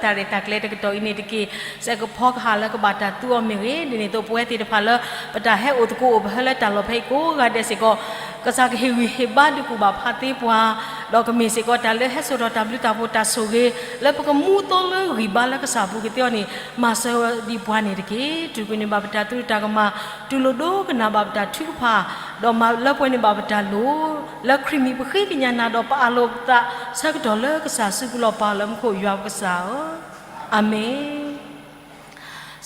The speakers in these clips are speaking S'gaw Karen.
တၢ်ရဲၣ်တၢ်ကျဲၤတကတီၢ်အံၤန့ၣ်တက့ၢ်. စဲးကဖီကဟၣ်လၢကဘၣ်တၢ်သူအီၤမ့ၢ်ဂ့ၤ, ဒ်န့ၣ်အသိးပဝဲသ့ၣ်တဖၣ်လၢ ပတၢ်ဟဲအိၣ်သကိးအိၣ်ပဟၢလၢတၢ်လီၢ်ဖဲအံၤကိးဂၤဒဲးစ့ၢ်ကီး, ကစၢ်ကဟ့ၣ်ဂံၢ်ဟ့ၣ်ဘါဒုးကူၣ်ဘၣ်ဖးသ့ပှၤ, ဒီးကမ့ၢ်စ့ၢ်ကီးတၢ်လၢဟဲစိာ်ထီၣ်တၢ်ဘျုးတၢ်ဖှိၣ်တၢ်ဆိၣ်ဂ့ၤ လၢပကမူသီလၢဂံၢ်ဘါလၢကစၢ်ပူၤကသ့အီၤန့ၣ် မၤစၢၤဒံးပှၤန့ၣ်တက့ၢ်. တြူာ်ကွံာ်န့ၢ်ဘၣ်ပတၢ်သရူးတၢ်ကမၣ်, တူၢ်လိာ်ဒိကနၣ်ဘၣ်ပတၢ်ထုကဖၣ်, ဒီးမၤလၢပှဲၤန့ၢ်ဘၣ်ပတၢ်လိၣ်, လၢခရံာ်မံၤပဃ့ကညးနၤဒီးပအၢၣ်လီၤပသးဆၢကတီၢ်လၢကစၢ်စုပူၤလီၤ. ပၢ်လၢမူခိၣ်ယွၤပကစၢ်ဧၢ, အၤမ့ၣ်.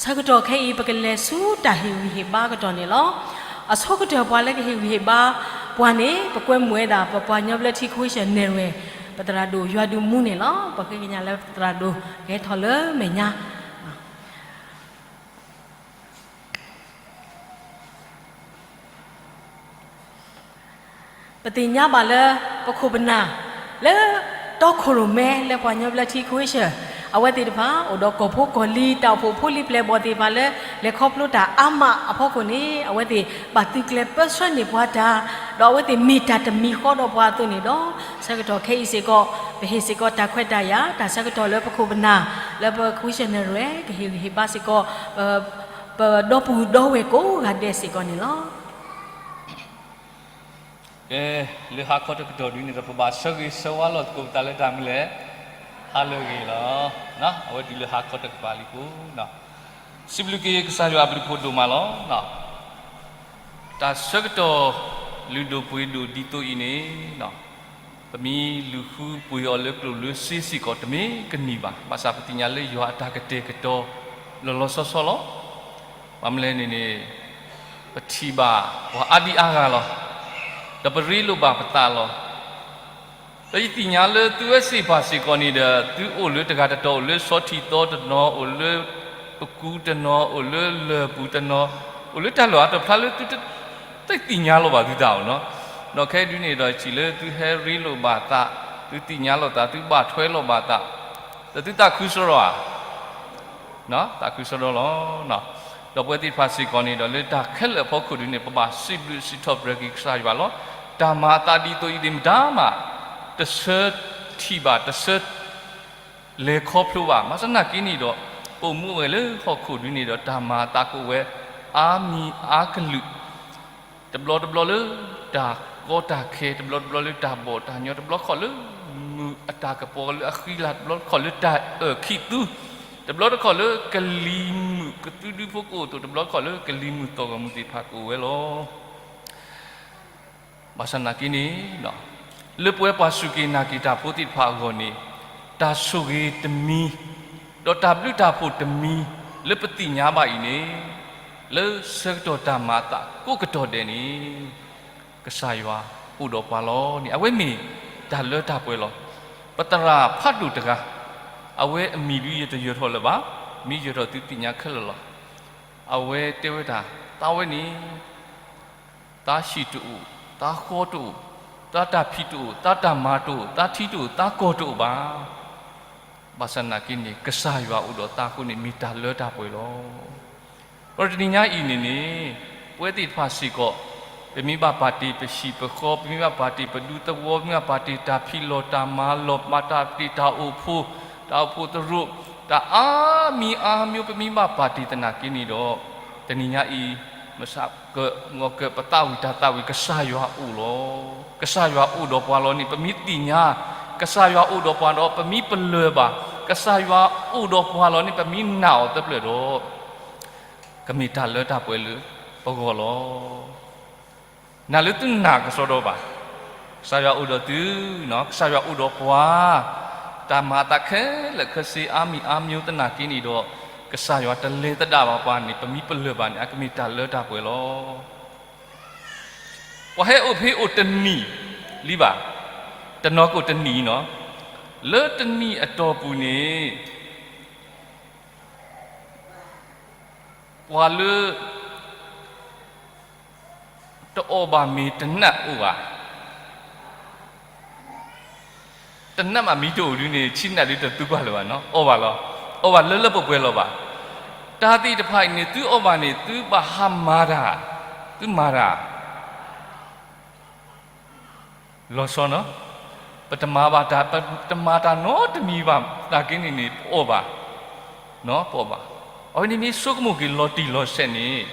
ဆၢကတီၢ်ခဲအံၤ ပကလဲၤဆူတၢ်ဟ့ၣ်ဂံၢ်ဟ့ၣ်ဘါကတီၢ်န့ၣ်လီၤ. အဆိကတၢၢ်ပှၤလၢကဟ့ၣ်ဂံၢ်ဟ့ၣ်ဘါပှၤန့ၣ် ပကွဲမုာ်ဝဲဒၣ် ပပှၤကညီဘျၢထံ Christian နဲၣ်ရွဲၣ် ပသရၣ်ဒိၣ်ယွၤဒုးမူန့ၣ်လီၤ. ပဃ့ကညးလၢပသရၣ်ဒိၣ်ကဟဲထီၣ်လၢမဲာ်ညါ ပသ့ၣ်ညါဘၣ်လၢ ပခိၣ်ပနၢ် လၢတီခိၣ်ရိၣ်မဲလၢပှၤကညီဘျၢထံ Christian အဝဲသ့ၣ်တဖၣ် အိၣ်ဒီးကီၢ်ဖိကီၢ်လံၤ တၢ်အိၣ်ဖှိၣ်ဖိလံၤပျဲၢ်ဘီၣ်သ့ၣ်တဖၣ်လၢ လဲၤခီဖျိတၢ်အါမးအဖီခိၣ်န့ၣ် အဝဲသ့ၣ်ဘၣ်သုးကျဲၤပၢဆှၢန့ၢ်ပှၤတၢ်, ဒီးအဝဲသ့ၣ်မ့ၢ်တၢ်တမံၤဃီဒီးပှၤအသိးန့ၣ်ဒီး ဆၢကတီၢ်ခဲအံၤစ့ၢ်ကီး ပဟ့ၣ်စ့ၢ်ကီးတၢ်ခွဲးတၢ်ယာ် တၢ်ဆၢကတီၢ်လၢပခိၣ်ပနၢ် လၢပ Christian နဲၣ်ရွဲၣ် ကဟ့ၣ်ဂံၢ်ဟ့ၣ်ဘါစ့ၢ်ကီး ပဒီပုၢ်ဒီဝဲၢ်ကိးဂၤဒဲးစ့ၢ်ကီးန့ၣ်လီၤ. ကဲ, လၢဟါခီတကတီၢ်ဒ်န့ၣ်ဒီး ပဘၣ်ဆၢဂ့ၤဆၢဝါလိာ်သကိးပသးလၢတၢ်မနုၤလဲၣ်, ဟါလၢအဂ့ၤလီၤ. အဝဲတုၤလၢဟါခီတကပၤလံအဃိ, စံးဘျုးက့ၤကစၢ်ယွၤအဘျုးအဖှိၣ်ဒိၣ်မးလီၤ. တၢ်ဆၢကတီၢ်လုၢ်ဒိၣ်ပှ့ၤဒိၣ်ဒ်သိးအံၤန့ၣ် ပမ့ၢ်လုၢ်ဃုပှ့ၤအီၤလၢကျိၣ်လၢစ့စ့ၢ်ကီး တမ့ၢ်ကနံၣ်ဘၣ်. ဘၣ်ဆၣ်ပသ့ၣ်ညါလၢယွၤအတၢ်ကတဲာ်ကတီၤလီၤလီၤဆီဆီလီၤ. ဘၣ်မနုၤလဲၣ်န့ၣ်န့ၣ် ပထံၣ်ဘၣ်ပှၤအါဒံအါဂၤလီၤ. ဒီးပရ့လိာ်ဘၣ်ပသးလီၤ. ဒီးယသ့ၣ်ညါလၢသုဝဲသ့ၣ်တဖၣ်စ့ၢ်ကီးန့ၣ်ဒီး သုအိၣ်လၢတဂၤတတီၤ အိၣ်လၢဆီထံးသီတနီၤ, အိၣ်လၢပကူတနီၤ, အိၣ်လၢလၢၢ်ပူၤတနီၤ, အိၣ်လၢတၢ်လီၢ်အါတဖျါလၢသုတသ့ၣ်ညါလီၤဘၣ်သုသးအီၤနီၤ. ဒီးခဲအံၤဒ်န့ၣ်ဒီး ယထံၣ်လၢသုဟဲရ့လိာ်ဘၣ်သး, သုသ့ၣ်ညါလိာ်သး, သုဘၣ်ထွဲလိာ်ဘၣ်သး, ဒီးသုသးခုစရီဧါ သးခုစရီလီၤ. ဒီးပဝဲသ့ၣ်တဖၣ်စ့ၢ်ကီးန့ၣ်ဒီး လၢတၢ်ခဲလၢာ်အဖီခိၣ်ဒ်န့ၣ် ပဘၣ်စံးဘျုးစံးထီၣ်ပတြၢၤက့ၤကစၢ်ယွၤလီၤ. တၢ်မၤအသးဒ်သိးအံၤသ့ၣ်မတၤမး တဆၢထံၣ်ဘၣ်, တဆၢလဲၤခီဖျိဘၣ်. ဘၣ်ဆၣ်သနာ်က့န့ၣ်ဒီး ပအိၣ်မူအိၣ်ဂဲၤလၢဟီၣ်ခိၣ်ဒ်န့ၣ်ဒီး တၢ်မၤအသးကအိၣ်ဝဲအါမံၤအါကလုာ် တဘျီတဘျီလၢတၢ်ကီတၢ်ခဲ, တဘျီတဘျီလၢတၢ်ဘီၣ်တၢ်ညီ, တဘျီတခီၣ်လၢမုာ်အတၢ်ကပီၤလၢအဃံလၤ, တဘျီတခီၣ်လၢတၢ်အၢၣ်ခံးသူ, တဘျီတခီၣ်လၢကလံၤမုၢ်ကသူဒုဖိကအိၣ်အသိး, တဘျီတခီၣ်လၢ ကလံၤမုၢ်သီၣ်ဂီၤမုၢ်သ့ၣ်တဖၣ်ကအိၣ်ဝဲလီၤ. ဘၣ်ဆၣ်သနာ်က့န့ၣ် လၢပဝဲပှၤစူၢ်က့ၤနာ်က့ၤတၢ်ဖိသ့ၣ်တဖၣ်အဂီၢ်န့ၣ် တၢ်ဆိၣ်ဂ့ၤတမံၤ, ဒီးတၢ်ဘျုးတၢ်ဖှိၣ်တမံၤ လၢပသ့ၣ်ညါဘၣ်အံၤန့ၣ်, လၢဆၢကတီၢ်တၢ်မၤအသးကိးကတီၢ်ဒဲးန့ၣ် ကစၢ်ယွၤအိၣ်ဒီးပှၤလီၤန့ၣ် အဝဲမ့ၢ်တၢ်လၢတၢ်ပှဲၤလီၤ. ပသရၣ်ဖးဒိၣ်တဂၤ, အဝဲအမံၤဒုးယတယၢၤထီၣ်လၢၤဘၣ်, မ့ၢ်ယၢၤထီၣ်သုသ့ၣ်ညါခဲလၢာ်လီၤ. အဝဲတဲဝဲဒၣ်, သးဝဲန့ၣ် သးဟံၣ်တအိၣ်, သးဃီတအိၣ်, သးတၢ်ဖံးတအိၣ်, သးတၢ်မၤတအိၣ်, သးထံတအိၣ်, သးကီၢ်တအိၣ်ဘၣ်. ဘၣ်ဆၣ်သနာ်က့န့ၣ် ကစၢ်ယွၤအိၣ်ဒီးသးအဃိန့ၣ် မ့ၢ်တၢ်လၢတၢ်ပှဲၤလီၤ. ဒီးတနံၤညါအံၤန့ၣ်န့ၣ် ပဝဲသ့ၣ်တဖၣ်စ့ၢ်ကီး ပမ့ၢ်ဘၣ်ပာ်တ့ၢ်ပဟံၣ်ပဃီ, ပမ့ၢ်ဘၣ်ပာ်တ့ၢ်ပဒူသဝီ, ပမ့ၢ်ဘၣ်ပာ်တ့ၢ်တၢ်ဖံးလီၢ်တၢ်မၤလီၢ်, ပာ်တ့ၢ်တၢ်အိၣ်ဖှိၣ်, တၢ်အိၣ်ဖှိၣ်သရိာ်, တၢ်အါမံၤအါမံၤ ပမ့ၢ်ဘၣ်ပာ်တ့ၢ်သနာ်က့န့ၣ်ဒီး တနံၤညါအံၤ မုၢ်ဆ့ၣ်ကၢးမုၢ်ဂီၤကၢး ပသးဝံၣ်တၢ်သးဝံၣ် ကစၢ်ယွၤအိၣ်လီၤ. ကစၢ်ယွၤအိၣ်ဒီးပှၤလီၤန့ၣ် ပမ့ၢ်သ့ၣ်ညါ, ကစၢ်ယွၤအိၣ်ဒီးပှၤဒီး ပမ့ၢ်ပလၢၢ်ဘၣ်, ကစၢ်ယွၤအိၣ်ဒီးပှၤလီၤန့ၣ် ပမ့ၢ်နာ်အီၤသပှၢ်တၢၢ်ဒီး ကမ့ၢ်တၢ်လၢတၢ်ပှဲၤလၢပဂီၢ်လီၤ. နာ်လၢသုနာ်ကစီဒီဘၣ်, ကစၢ်ယွၤအိၣ်ဒီးသု, ကစၢ်ယွၤအိၣ်ဒီးပှၤ, တၢ်မၤအသးခဲလၢာ်ခဲဆ့ အါမံၤအါမံၤသနာ်က့န့ၣ်ဒီး ကစၢ်ယွၤတလဲၤသဒၣ်ဘၣ်ပှၤန့ၣ် ပမ့ၢ်ပလၢၢ်ဘၣ်န့ၣ် အကမ့ၢ်တၢ်လၢတၢ်ပှဲၤလီၤ. ပှၤဟဲအိၣ်ဖဲအိၣ်တနံၤလံဘၣ်, တနီၤကအိၣ်တနံၤနီၤ, လၢတနံၤအတီၢ်ပူၤန့ၣ် ပှၤလၢ တအီၣ်ဘၣ်မ့ၤတနးအိၣ်ဘၣ်, တနးမးမ့ၢ်တအိၣ်ဒုန့ၣ် ဆံနးဒုတသူကွၢ်လၢၤဘၣ်နီၤ, အီၣ်ဘၣ်လီၤ, အီၣ်ဘၣ်လၢလၢပှဲၤပှဲၤလီၤဘၣ်. တၢ်သ့ၣ်တဖၣ်အံၤန့ၣ် သုအီၣ်ဘၣ်န့ၣ် သုဘၣ်ဟးမၤတၢ်, သုမၤတၢ် လီၤဆီနီၤ, ပတမၤဘၣ်တၢ်, ပတမၤတၢ်နီတမံၤဘၣ်သနာ်က့န့ၣ်န့ၣ် ပအီၣ်ဘၣ်, ပအီၣ်ဘၣ်. အဝဲန့ၣ်မ့ၢ်ဆိကမိၣ်က့ၤလီၤတံၢ်လီၤဆဲးန့ၣ်,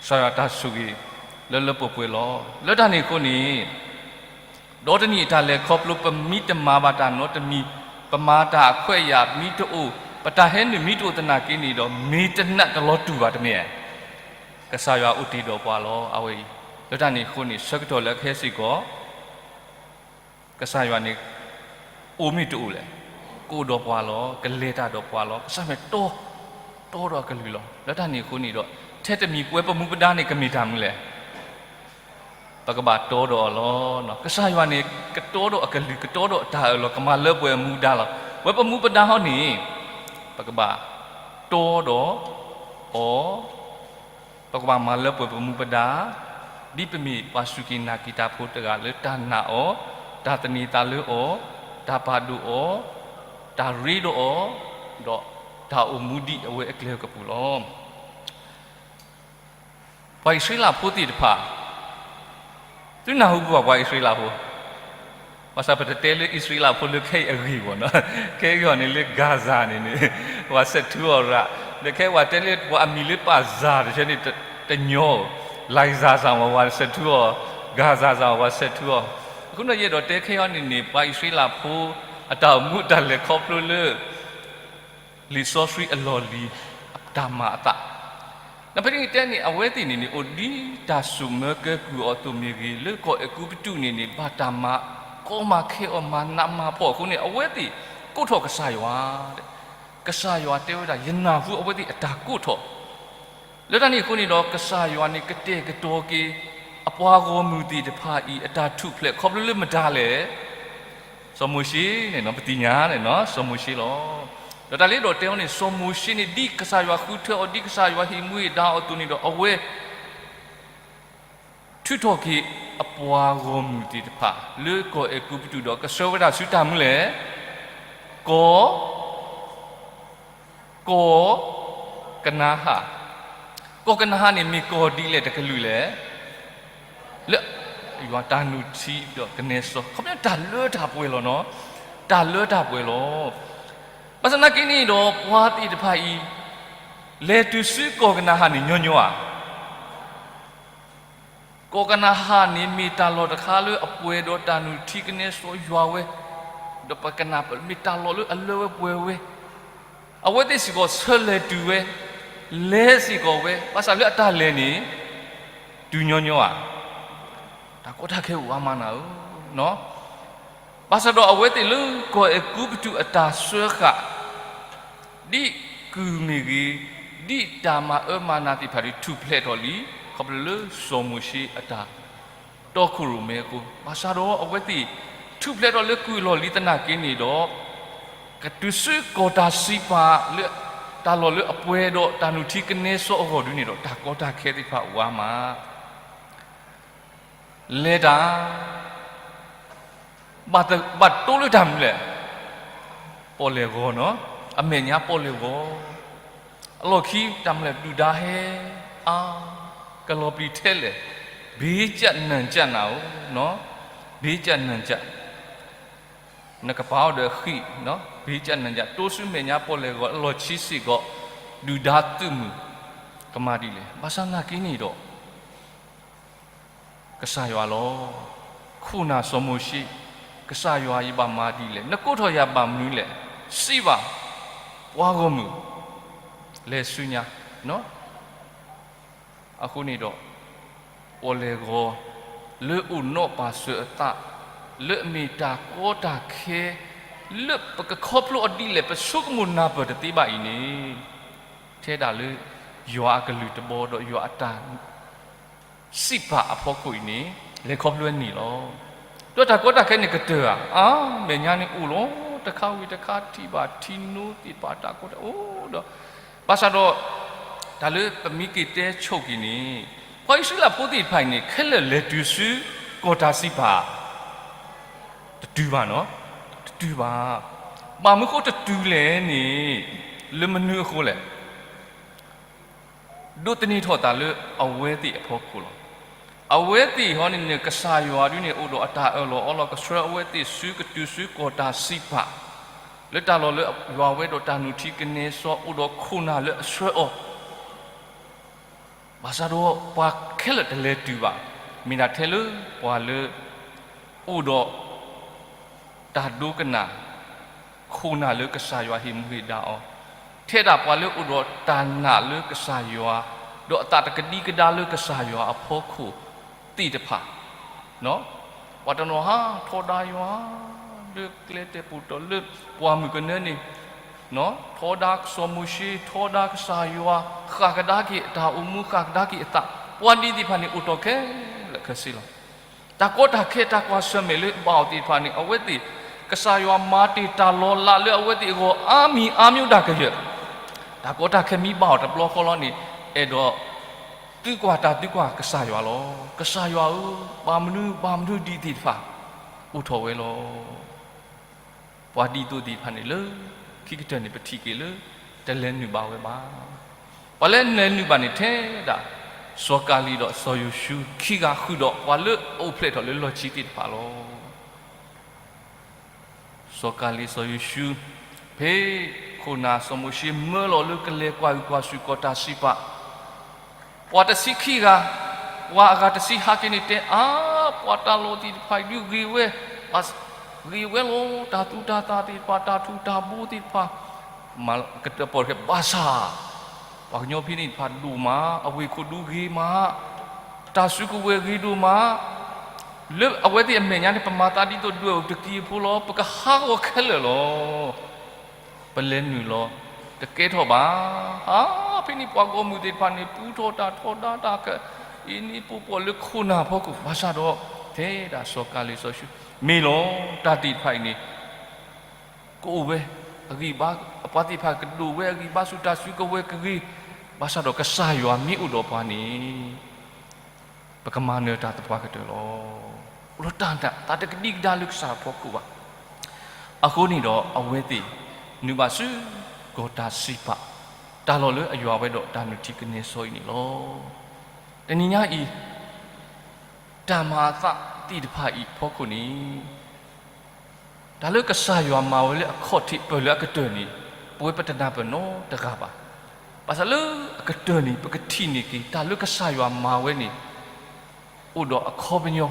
ကစၢ်ယွၤတၢ်ဆိၣ်ဂ့ၤလၢလၢပှဲၤပှဲၤလီၤ. လၢတၢ်န့ၣ်အဃိန့ၣ် ဒီတနံၣ်အတၢ်လဲၤခီဖျိ ပမ့ၢ်တမၤဘၣ်တၢ်နီတမံၤ, ပမၤတၢ်အခွဲးအယာ်မ့ၢ်တအိၣ်, ပတၢ်ဟဲနုာ်မ့ၢ်တအိၣ်သနာ်က့န့ၣ်ဒီး မ့ၢ်တနးတလီၤတူာ်ဘၣ်တမ့ၢ်ဧါ. ကစၢ်ယွၤအိၣ်တ့ၢ်ဒီးပှၤလီၤ အဝဲအံၤ. လၢတၢ်န့ၣ်အဃိန့ၣ် ဆၢကတီၢ်လၢအကဟဲစ့ၢ်ကီး ကစၢ်ယွၤန့ၣ် အိၣ်မ့ၢ်တအိၣ်လဲၣ်, ကအိၣ်ဒီးပှၤလီၤ, ကလဲၤတၢ်ဒီးပှၤလီၤ. ကစၢ်မ့ၢ်တီ, တီဒီးအကလုၢ်လီၤ. လၢတၢ်န့ၣ်အဃိန့ၣ်ဒီး ထဲတမံၤပဝဲပမူပဒါန့ၣ် ကမ့ၢ်တၢ်မနုၤလဲၣ်. ပကဘၣ်တီဒီးအီၤလီၤ. ကစၢ်ယွၤန့ၣ် ကတီဒီးအကလုၢ်, ကတီဒီးအတၢ်အၢၣ်လီၤ, ကမၤလၢပှဲၤအမူဒါလီၤ. ပဝဲပမူပဒါဟီန့ၣ် ပကဘၣ်တီဒီးအီၤ, ပကဘၣ်မၤလၢပှဲၤပမူပဒါ, ဒ်ပမ့ၢ်ပှၤစူၢ်က့ၤနာ်က့ၤတၢ်ဖိတဂၤလၢတၢ်နာ်အီၤ, တၢ်သန့ၤသးလၢအီၤ, တၢ်ပာ်ဒိၣ်အီၤ, တၢ်ရ့ဒီးအီၤ, ဒီးတၢ်အိၣ်မူဒ်အဝဲအကျဲကပူၤလီၤ. ပှၤအံၣ်စရ့လးဖိသ့ၣ်တဖၣ်, သုနၢ်ဟူဘၣ်ပှၤအံၣ်စရ့လးဖိ, ဘၣ်ဆၣ်ပတတဲလၢအံၣ်စရ့လးဖိလၢခဲအံၤအဂ့ၢ်ဘၣ်နီၤ, ခဲအံၤအဂီၢ်န့ၣ်လၢ Gaza န့ၣ်န့ၣ်, ပှၤဆဲးထူအီၤရၣ်, ဒီးခဲအံၤပှၤတဲလၢပှၤအမံၤလၢပာ်စၢ်တဆၢန့ၣ် တညီ, လၢ Gaza စၢ်မ့ၢ်ပှၤဆဲးထူအီၤ, Gaza စၢ်မ့ၢ်ပှၤဆဲးထူအီၤ, အဃိန့ၣ်ယအဲၣ်ဒိးတဲခဲအံၤန့ၣ်န့ၣ် ပှၤအံၣ်စရ့လးဖိ အတၢ်အိၣ်မူအတၢ်လဲၤခီဖျိလၢ လံာ်စီဆှံအလီၢ်လံၤ အတၢ်မၤအသး, နဖဲန့ၣ်တဲန့ၣ် အဝဲသ့ၣ်န့ၣ်န့ၣ် အိၣ်ဒ်တၢ်စိာ်မၢကဲကုၢ်အီၤအသိးမ့ၢ်ဂ့ၤ, လၢကီၢ်အဲၤကူပတူးန့ၣ်န့ၣ် ဘၣ်တၢ်မၤကီမၤခဲအီၤ မၤနးမၤဖှီၣ်အဃိန့ၣ် အဝဲသ့ၣ်ကိးထီၣ်ကစၢ်ယွၤ, ကစၢ်ယွၤတဲဝဲဒၣ် ယနၢ်ဟူအဝဲသ့ၣ်အတၢ်ကိးထီၣ် လၢတၢ်န့ၣ်အဃိန့ၣ်ဒီး ကစၢ်ယွၤန့ၣ်ကတဲာ်ကတီၤက့ၤ အပှၤဂီၢ်မုၢ်သ့ၣ်တဖၣ်အံၤ အတၢ်ထူၣ်ဖျဲးခီဖျိလၢမတၤလဲၣ်. စီၤမိၤၡ့န့ၣ် ပသ့ၣ်ညါန့ၣ် စီၤမိၤၡ့လီၤ. ဒီးတၢ်လၢအဲၣ်ဒိးတဲအီၤန့ၣ် စီၤမိၤၡ့န့ၣ် ဒ်ကစၢ်ယွၤဃုထၢအီၤ ဒ်ကစၢ်ယွၤဟ့ၣ်မူဟ့ၣ်ဒါအီၤအသိးန့ၣ်ဒီး အဝဲ ထုးထီၣ်က့ၤအပှၤဂီၢ်မုၢ်သ့ၣ်တဖၣ် လၢကီၢ်အဲၤကူပတူးဒီး ကဆှၢဝဲဒၣ်ဆူတၢ်မနုၤလဲၣ်, ကီၢ် ကီၢ်ကနၤအၣ်, ကီၢ်ကနၤအၣ်န့ၣ် မ့ၢ်ကီၢ်ဒ်လဲၣ်တကလုာ်လဲၣ်, လၢယွၤတၢ်နုၢ်ထံဒီးကနဲစီ, ခီဖျိတၢ်လၢတၢ်ပှဲၤလီၤနီၤ, တၢ်လၢတၢ်ပှဲၤလီၤ. ဘၣ်ဆၣ်သနာ်က့န့ၣ်ဒီး ပှၤသ့ၣ်တဖၣ်အံၤ လဲၤတုၤဆူကီၢ်ကနၤအၣ်န့ၣ်ညီညီဧါ. ကီၢ်ကနၤအၣ်န့ၣ် မ့ၢ်တၢ်လီၢ်တခါလၢအပှဲၤဒီးတၢ်နုၢ်ထံကနဲစီယွၤဝဲ, ဒီးပကနၣ်မ့ၢ်တၢ်လီၢ်လၢအလၢဝဲပှဲၤဝဲ, အဝဲသ့ၣ်စ့ၢ်ကီးဆၢလဲၤတုၤဝဲ, လဲၤစ့ၢ်ကီးဝဲ, ဘၣ်ဆၣ်လၢအတၢ်လဲၤန့ၣ် တုၤညီညီဧါ. တၢ်ကီတၢ်ခဲအိၣ်အါမးနၤဧၢ, ဘၣ်ဆၣ်ဒီးအဝဲသ့ၣ်လၢကီၢ်အဲၤကူပတူးအတၢ်စၢဃာ် ဒ်ကုၢ်မ့ၢ်ဂ့ၤ, ဒ်တၢ်မၤအၢမၤနးသ့ၣ်တဖၣ်န့ၣ် ထူၣ်ဖျဲးထီၣ်လံ, ခီဖျိလၢစီၤမိၤၡ့အတၢ်တီခိၣ်ရိၣ်မဲအဃိ, ဘၣ်ဆၣ်ဒီးအဝဲသ့ၣ် ထူၣ်ဖျဲးထီၣ်လၢကုၢ်အလီၢ်လံသနာ်က့န့ၣ်ဒီး, ကတုၤဆူကီၢ်တၢ်စံးပာ်လၢ တၢ်လီၢ်လၢအပှဲၤဒီးတၢ်နုၢ်ထံကနဲစီအဂီၢ်ဒုန့ၣ်ဒီး တၢ်ကီတၢ်ခဲသ့ၣ်တဖၣ်အိၣ်အါမး လဲၤတၢ်, ဘၣ်တိၢ်လၢတၢ်မနုၤလဲၣ်, ပီၣ်လဲၣ်ဂီၤနီၤ, အမဲာ်ညါပီၣ်လဲၣ်ဂီၤ, အလီၢ်ခံတၢ်မနုၤလဲၣ် ဒုၣ်ဒါဟဲအါ, ကလီၤပျံၤထဲလဲၣ်, ဘ့ကၠၣ်နၢ်ကၠၣ်နၤဧၢ, ဘ့ကၠၣ်နၢ်ကၠၣ် နကပၤအီၤဒီးဃံး, ဘ့ကၠၣ်နၢ်ကၠၣ် တိၢ်ဆူမဲာ်ညါပီၣ်လဲၣ်ဂီၤ အလီၢ်ခံစ့ၢ်ကီး, ဒုၣ်ဒါသုးမုၢ်, ကမၤဒ်လဲၣ်. ဘၣ်ဆၣ်သနာ်က့န့ၣ်ဒီး ကစၢ်ယွၤလီၤ. ခိၣ်နၢ်စီၤမိၤၡ့, ကစၢ်ယွၤ ယဘၣ်မၤဒ်လဲၣ်, နကိးထီၣ်ယၤဘၣ်မနုၤလဲၣ်, စံးဘၣ်ပှၤဂီၢ်မုၢ်, လဲၤဆူညါ, အဃိန့ၣ်ဒီး ပီၣ်လဲၣ်ဂီၤ လၢအိၣ်နီၣ်ပာ်စၢၤအသး, လၢအမ့ၢ်တၢ်ကီတၢ်ခဲ, လၢပကခီဖျိအီၤဒ်လဲၣ် ပဆိကမိၣ်နၢ်ပၢၢ်တသ့ဘၣ်အံၤန့ၣ်, ထဲဒၣ်လၢယွၤအကလုၢ်တဘီဒီးယွၤအတၢ် စံးပာ်အဖီခိၣ်အံၤန့ၣ် လဲၤခီဖျိဝဲန့ၣ်လီၤ. ဒီးတၢ်ကီတၢ်ခဲန့ၣ်ကတၢၢ်ဧါ, အါ, မဲာ်ညါန့ၣ်အိၣ်လီၤ, တခါဝံၤတခါ ထံၣ်ဘၣ်ထံနိသ့ၣ်တဖၣ်တၢ်ကီတၢ်အိၣ်ဒီး, ဘၣ်ဆၣ်ဒီး တၢ်လၢပမ့ၢ်က့ၤတဲဆိၣ်က့ၤန့ၣ်, ပှၤအံၣ်စရ့လးဖိသ့ၣ်တဖၣ်အံၤန့ၣ် ခဲလၢာ်လဲၤတုၤဆူကီၢ်တၢ်စံးပာ် တတုၤဘၣ်နီၤ, တတုၤဘၣ်. ဘၣ်မနုၤဃိတတုၤလဲၣ်န့ၣ်, လၢမနုၤအဃိလဲၣ်. ဒိးသန့ၤထီၣ်သးလၢအဝဲသ့ၣ်အဖီခိၣ်လီၤ. အဝဲသ့ၣ်ဟီန့ၣ်န့ၣ် ကစၢ်ယွၤဒုန့ၣ် အိၣ်ဒီးအတၢ်အၢၣ်လီၤအီလီၤ ကဆှၢအဝဲသ့ၣ်ဆူကတုၤဆူကီၢ်တၢ်စံးပာ်, လၢတၢ်လီၢ်လၢယွၤဝဲဒီးတၢ်နုၢ်ထံကနဲစီ အိၣ်ဒီးခိၣ်နၢ်လၢအဆှၢအီၤ ဘၣ်ဆၣ်ဒီးပှၤခဲလၢာ်တလဲၤတုၤဘၣ်, မ့ၢ်ဒၣ်ထဲလၢပှၤလၢ အိၣ်ဒီး တၢ်ဒိကနၣ် ခိၣ်နၢ်လၢကစၢ်ယွၤဟ့ၣ်မူဟ့ၣ်ဒါအီၤ, ထဲဒၣ်ပှၤလၢအိၣ်ဒီးတၢ်နာ်လၢကစၢ်ယွၤ, ဒီးအသးတကဒံကဒါလၢကစၢ်ယွၤအဖီခိၣ်သ့ၣ်တဖၣ်, ပှၤတနီၤဟးထီဒါယွၤ လၢကျဲတဲာ်ပူၤတီၤလၢပှၢ်မုၢ်ကနၢန့ၣ်, ထီဒါစီၤမိၤၡ့ ထီဒါကစၢ်ယွၤ, ဃၣ်ကဒါက့ၤအတၢ်အိၣ်မူ ဃၣ်ကဒါက့ၤအသး, ပှၤဒ်သ့ၣ်တဖၣ်န့ၣ် အိၣ်တီၢ်ခဲလၢာ်ခဲဆ့လီၤ. တၢ်ကီတၢ်ခဲတၢ်ကွၢ်ဆၢၣ်မဲာ်လၢဘၣ်အီၤသ့ၣ်တဖၣ်န့ၣ် အဝဲသ့ၣ် ကစၢ်ယွၤမၤတ့ၢ်တၢ်လီၤလးလၢအဝဲသ့ၣ်အဂီၢ် အါမံၤအါမံၤဒၣ်ကယၢၢ်, တၢ်ကီတၢ်ခဲမ့ၢ်ဘၣ်အီၤတဘျီဃီလီၤန့ၣ် အဲၣ်ဒိး သုကွၢ်တၢ်သုကွၢ်ကစၢ်ယွၤလီၤ. ကစၢ်ယွၤဧၢ, ဘၣ်မနုၤ ဘၣ်မနုၤဒ်သ့ၣ်တဖၣ် အိၣ်ထီၣ်ဝဲလီၤ. ပှၤဒ်သိးသ့ၣ်တဖၣ်န့ၣ်လၢ ခံကတၢၢ်န့ၣ် ပထံၣ်က့ၤလၢ တလဲၤနုာ်ဘၣ်ဝဲဘၣ်. ပှၤလၢလဲၤနုာ်ဘၣ်န့ၣ်ထဲဒၣ် စီၤကၤလံၤဒီးစီၤယိၤၡူ ခံဂၤဃုာ်ဒီး ပှၤလၢအအိၣ်ဖျဲၣ်ထီၣ်လၢလီၢ်ခံသ့ၣ်တဖၣ်လီၤ. စီၤကၤလံၤစီၤယိၤၡူ, ဖဲခိၣ်နၢ်စီၤမိၤၡ့မၢလီၤလၢကလဲၤကွၢ်ဟုၣ်ကွၢ်စူၣ်ကီၢ်တၢ်စံးပာ်, ပှၤတဆံခံဂၤ, ပှၤအဂၤတဆံဟးက့ၤန့ၣ်တဲအါ, ပှၤတၢ်လီၢ်သ့ၣ်တဖၣ်အံၤဒုးဂ့ၤဝဲ, ဂ့ၤဝဲလီၤ, တၢ်သူတၢ်သၣ်သ့ၣ်တဖၣ် တၢ်ထူးတၢ်ဘိသ့ၣ်တဖၣ်, မ့ၢ်ကတၢၢ်ပီၢ်တဖၣ်ဘၣ်ဆၣ် ပှၤကညီဖဲန့ၣ်တဖၣ်ဒိၣ်မး, အဝ့ၢ်ခိၣ်ဒူဂ့ၤမး, တၢ်စုကဝဲၤဂ့ၤဒိၣ်မး, လၢအဝဲသ့ၣ်အမဲာ်ညါန့ၣ် ပမၤသးဒ်သိးဒွဲၣ်အီၤတက့ၢ်အဖိလီၤ, ပကဟးဂီၤခဲလၢာ်လီၤ. ပလဲၤနုာ်လီၤ, တကဲထီၣ်ဘၣ်. ဟါ, ဖဲန့ၣ်ပှၤဂီၢ်မုၢ်သ့ၣ်တဖၣ်န့ၣ် ပူထီၣ်တၢ်ထီဒါတၢ်က အ့န့ၣ်ပူၤပှီၢ်လၢခိၣ်နၢ်ဖီခိၣ်, ဘၣ်ဆၣ်ဒီး ထဲဒၣ်စီၤကၤလံၤစီၤယိၤၡူ, မ့ၢ်လီၤ, တၢ်သ့ၣ်တဖၣ်အံၤန့ၣ် ကအိၣ်ဝဲအဂံၢ်ဘါ, အပှၤသ့ၣ်တဖၣ်ကဒိၣ်ဝဲအဂံၢ်ဘါဆူတၢ်စုကဝဲၤကဂ့ၤ, ဘၣ်ဆၣ်ဒီးကစၢ်ယွၤမ့ၢ်အိၣ်ဒီးပှၤန့ၣ် ပကမၤနၢၤတၢ်သပှၢ်ကတၢၢ်လီၤ. အိၣ်ဒီးတၢ်နာ် သးတကဒံကဒါလၢကစၢ်အဖီခိၣ်ဘၣ်. အဃိန့ၣ်ဒီးအဝဲသ့ၣ် နုာ်ဘၣ်ဆူ ကီၢ်တၢ်စံးပာ်, တၢ်လီၢ်လၢအယွၤဝဲဒီးတၢ်နုၢ်ထံကနဲစီအံၤန့ၣ်လီၤ. တနံၤညါအံၤ တၢ်မၤအသးသ့ၣ်တဖၣ်အံၤဖီခိၣ်န့ၣ် တၢ်လၢကစၢ်ယွၤမၤဝဲလၢအခီၣ်ထံးပၢၢ်လၢအကတၢၢ်န့ၣ် ပဝဲပတနၢ်ပၢၢ်နီတဂၤဘၣ်. ဘၣ်ဆၣ်လၢအကတၢၢ်န့ၣ် ပကထံၣ်န့ၢ်က့ၤ တၢ်လၢကစၢ်ယွၤမၤဝဲန့ၣ် အိၣ်ဒီးအခီပညီ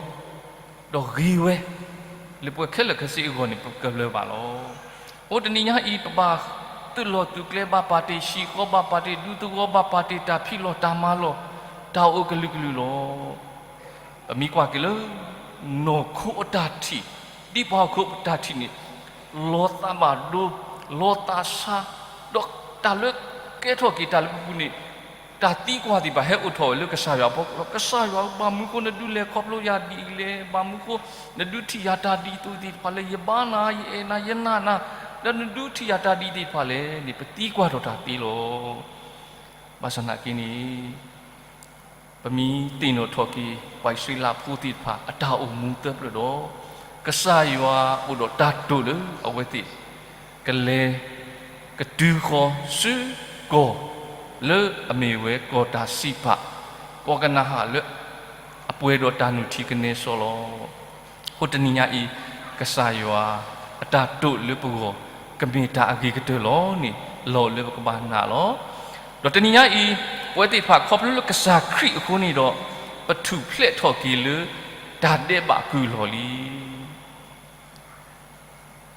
ဒီးဂ့ၤဝဲ လၢပှဲၤခဲလၢာ်ခဲဆ့အဂီၢ်န့ၣ် ပကလၢၤဘၣ်လီၤ. အိၣ်တနံၤညါအံၤ ပဘၣ်သုးလီၢ်သုးကျဲ ဘၣ်ပာ်တ့ၢ်ဟံၣ်ဃီ ဘၣ်ပာ်တ့ၢ်ဒူသဝီ ဘၣ်ပာ်တ့ၢ်တၢ်ဖံးလီၢ်တၢ်မၤလီၢ် တၢ်အိၣ်ကလုာ်ကလုာ်လီၤ. ပမ့ၢ်ကွၢ်က့ၤလၢ နီၢ်ခိအတၢ်ထံၣ်, ဒ်ပှၤဟီၣ်ခိၣ်အတၢ်ထံၣ်န့ၣ် လီၤသးဘၣ်ဒိ, လီၤသးဆါ, ဒီးတၢ်လၢကဲထီၣ်က့ၤတၢ်လၢပပူၤန့ၣ် တၢ်သံကွၢ်သ့ၣ်တဖၣ်ဟဲအိၣ်ထီၣ်ဝဲလၢကစၢ်ယွၤအဖီခိၣ်လီၤ. ကစၢ်ယွၤဧၢ, ဘၣ်မနုၤဃိနဒုးလဲၤခီဖျိယၤဒ်အံၤလဲၣ်. ဘၣ်မနုၤဃိ နဒုးထံၣ်ယၤတၢ်ဒ်သိးသ့ၣ်တဖၣ်လဲၣ်. ယဘါနၤ, ယအဲၣ်နၤ, ယနာ်နၤ, ဒီးနဒုးထံၣ်ယၤတၢ်ဒ်သ့ၣ်တဖၣ်လဲၣ်န့ၣ် ပသံကွၢ်ထီၣ်တၢ်သ့လီၤ. ဘၣ်ဆၣ်နာ်က့န့ၣ် ပမ့ၢ်သ့ၣ်နီၣ်ထီၣ်က့ၤ ပှၤအံၣ်စရ့လးဖိသ့ၣ်တဖၣ် အတၢ်အိၣ်မူသၢဖျၢၣ်ဒီး ကစၢ်ယွၤအိၣ်ဒီးတၢ်တိာ်လၢအဝဲသ့ၣ် ကလဲၤ ကတုၤဃီၤဆူကီၢ် လၢအမ့ၢ်ဝဲကီၢ်တၢ်စံးပာ်, ကီၢ်ကနၤဧၣ်လၢ အပှဲၤဒီးတၢ်နုၢ်ထံကနဲစီလီၤ. အဃိတနံၤညါအံၤ ကစၢ်ယွၤအတၢ်တိာ်လၢပဂီၢ် ကမ့ၢ်တၢ်အဂ့ၤကတၢၢ်လီၤန့ၣ် လီၤလၢပကဘၣ်နာ်လီၤ. ဒီးတနံၤညါအံၤ ပဝဲသ့ၣ်တဖၣ်ခီဖျိလၢကစၢ်ခရံာ်အဃိန့ၣ်ဒီး ပထူၣ်ဖျဲးထီၣ်က့ၤလၢ တၢ်ဒဲးဘးကုၢ်အလီၢ်လံ.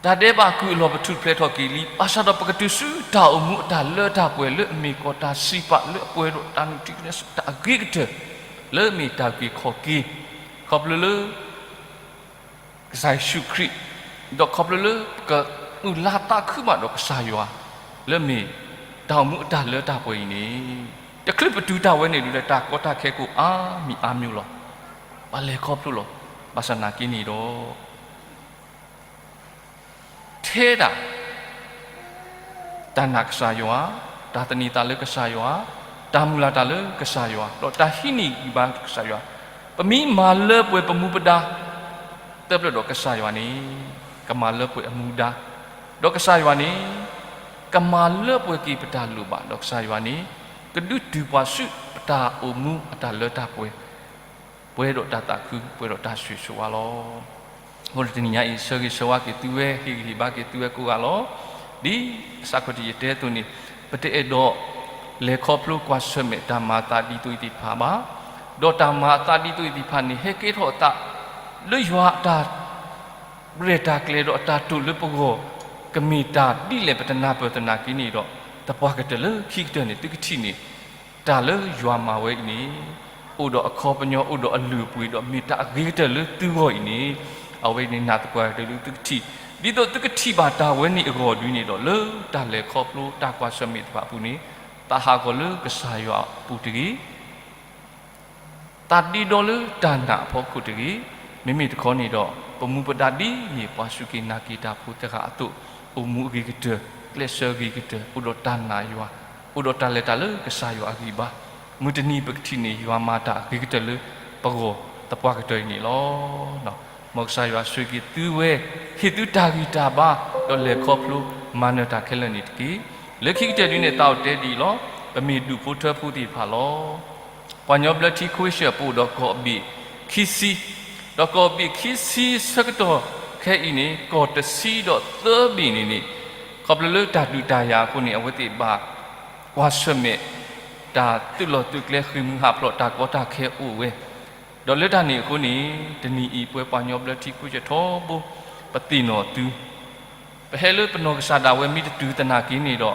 တၢ်ဒဲးဘးကုၢ်အလီၢ်ပထူၣ်ဖျဲးထီၣ်က့ၤလံ, ဘၣ်ဆၣ်ဒီးပကတုၤဆူတၢ်အိၣ်မူအတၢ်လၢတၢ်ပှဲၤလၢအမ့ၢ်ကီၢ်တၢ်စံးပာ်လၢအပှဲၤဒီးတၢ်နုၢ်ထံကနဲစီတၢ်အဂ့ၤကတၢၢ် လၢအမ့ၢ်တၢ်အုၣ်က့ၤခီၣ်က့ၤ ခီဖျိလၢ ကစၢ်ယ့ၣ်ၡူးခရံာ်, ဒီးခီဖျိလၢပကအုၣ်လါသးခုဘၣ်ဒီးကစၢ်ယွၤ လၢအမ့ၢ်တၢ်အိၣ်မူအတၢ်လၢတၢ်ပှဲၤအံၤန့ၣ် တချုးပတုၤတၢ်ဝဲန့ၣ်ဒီး တၢ်ကီတၢ်ခဲကအိၣ်အါမံၤအါမံၤလီၤ. ပလဲၤခီဖျိလီၤ. ဘၣ်ဆၣ်နာ်က့န့ၣ်ဒီး ထဲဒၣ် တၢ်နာ်ကစၢ်ယွၤ, တၢ်သန့ၤသးလၢကစၢ်ယွၤ, တၢ်မုၢ်လၢ်တၢ်လၢကစၢ်ယွၤ, ဒီးတၢ်ဟံးန့ၢ်ဂံၢ်ဘါကစၢ်ယွၤ, ပမ့ၢ်မၤလၢပှဲၤပမူပဒါ သၢဖျၢၣ်ဒီးကစၢ်ယွၤန့ၣ် ကမၤလၢပှဲၤအမူဒါ ဒီးကစၢ်ယွၤန့ၣ် ကမၤလၢပှဲၤက့ၤပတၢ်လိၣ်ဘၣ် ဒီးကစၢ်ယွၤန့ၣ် ကဒုးတုၤပှၤဆူပတၢ်အိၣ်မူအတၢ်လၢတၢ်ပှဲၤ ပှဲၤဒီးတၢ်သးခု ပှဲၤဒီးတၢ်ဆိၣ်ဂ့ၤဆိၣ်ဝါလီၤ. အဃိဒီးတနံၤညါအံၤ ဆၢဂ့ၤဆၢဝါက့ၤသုဝဲ ဟ့ၣ်ဂံၢ်ဟ့ၣ်ဘါက့ၤသုဝဲကိးဂၤလီၤ. ဒ်အစးခီၣ်ထံးယတဲအသိးန့ၣ် ပတအဲၣ်ဒိးလဲၤခီဖျိကွၢ်ဆၢၣ်မဲာ်တၢ်မၤအသးဒ်သိးအံၤသ့ၣ်တဖၣ်ဘၣ်. ဒီးတၢ်မၤအသးဒ်သိးအံၤသ့ၣ်တဖၣ်န့ၣ် ဟဲကဲထီၣ်အသး လၢယွၤအတၢ် ရဲၣ်တၢ်ကျဲၤဒီးအတၢ်တိာ်လၢပဂီၢ် ကမ့ၢ်တၢ်ဒ်လဲၣ်ပတနၢ်ပၢၢ်သနာ်က့န့ၣ်ဒီး သပှၢ်ကတၢၢ်လၢခံကတၢၢ်န့ၣ် သုကထံၣ်န့ၣ် တၢ်လၢယွၤမၤဝဲအံၤန့ၣ် အိၣ်ဒီးအခီပညီ အိၣ်ဒီးအလုၢ်အပှ့ၤဒီးမ့ၢ်တၢ်အဂ့ၤကတၢၢ်လၢသုဂီၢ်အံၤန့ၣ် အဝဲန့ၣ်နာ်သပှၢ်ကတၢၢ်လၢသုကထံၣ် ဒ်သိးသုကထံၣ်ဘၣ်တၢ်ဝဲန့ၣ်အဂီၢ်ဒ်န့ၣ်ဒီး လၢတၢ်လဲၤခီဖျိတၢ်ကွၢ်ဆၢၣ်မဲာ်သ့ၣ်တဖၣ်အပူၤန့ၣ် သးဟးဂီၤလၢကစၢ်ယွၤအပူၤတဂ့ၤ သးဒ့ဒီလၢတၢ်နာ်အဖီခိၣ်တဂ့ၤ. မ့မ့ၢ်တခီန့ၣ်ဒီး ပမူပဒါဒ်န့ၣ် ပှၤစူၢ်က့ၤနာ်က့ၤတၢ်ဖိတဂၤအသိး အိၣ်မူအဂ့ၤကတၢၢ် ကျဲးစၢးဂ့ၤကတၢၢ် အိၣ်ဒီးတၢ်နာ်ယွၤ အိၣ်ဒီးတၢ်လဲၤတၢ်လၢကစၢ်ယွၤအဂံၢ်ဘါ မုၢ်တနံၤပကထံၣ်န့ၣ် ယွၤမၤတၢ်အဂ့ၤကတၢၢ်လၢပဂီၢ်သပှၢ်ကတၢၢ်အံၤန့ၣ်လီၤ. မ်ကစၢ်ယွၤဆိၣ်ဂ့ၤက့ၤသုဝဲ ဟ့ၣ်သုတၢ်ဂံၢ်တၢ်ဘါ ဒီးလဲၤခီဖျိမၤနၢၤတၢ်ခဲလၢာ်န့ၣ်တက့ၢ်. လၢခံကတၢၢ်ဒ်န့ၣ် သးအိၣ်တဲဒ်အံၤလီၤ. ပမ့ၢ်ဒူၣ်ဖိထၢဖိသ့ၣ်တဖၣ်လီၤ. ပှၤကညီဘျၢထံခွ့ဆၢၣ်ပအိၣ်ဒီးကီၢ်ဘ့ၣ်ခံဆံ, ဒီးကီၢ်ဘ့ၣ်ခံဆံဆၢကတီၢ်ခဲအံၤန့ၣ် ကီၢ်တဆံဒီးသၢဘ့ၣ်န့ၣ်န့ၣ် ခီဖျိလၢတၢ်ဒုးတၢ်ယၤအဃိန့ၣ် အဝဲသ့ၣ်ဘၣ်ကွၢ်ဆၢၣ်မဲာ် တၢ်သုးလီၢ်သုးကျဲ ဃ့ၢ်မှံဟးဖျိးတၢ်ကီတၢ်ခဲအိၣ်ဝဲ ဒီးလၢတၢ်န့ၣ်အဃိန့ၣ် တနံၤအံၤပဝဲပှၤကညီဘျၢထံခွ့ဆၢၣ်ထီဘိ ပသ့ၣ်နီၣ်သု ပဟဲလၢပနီၢ်ကစၢ်ဒၣ်ဝဲမ့ၢ်တတုၤသနာ်က့န့ၣ်ဒီး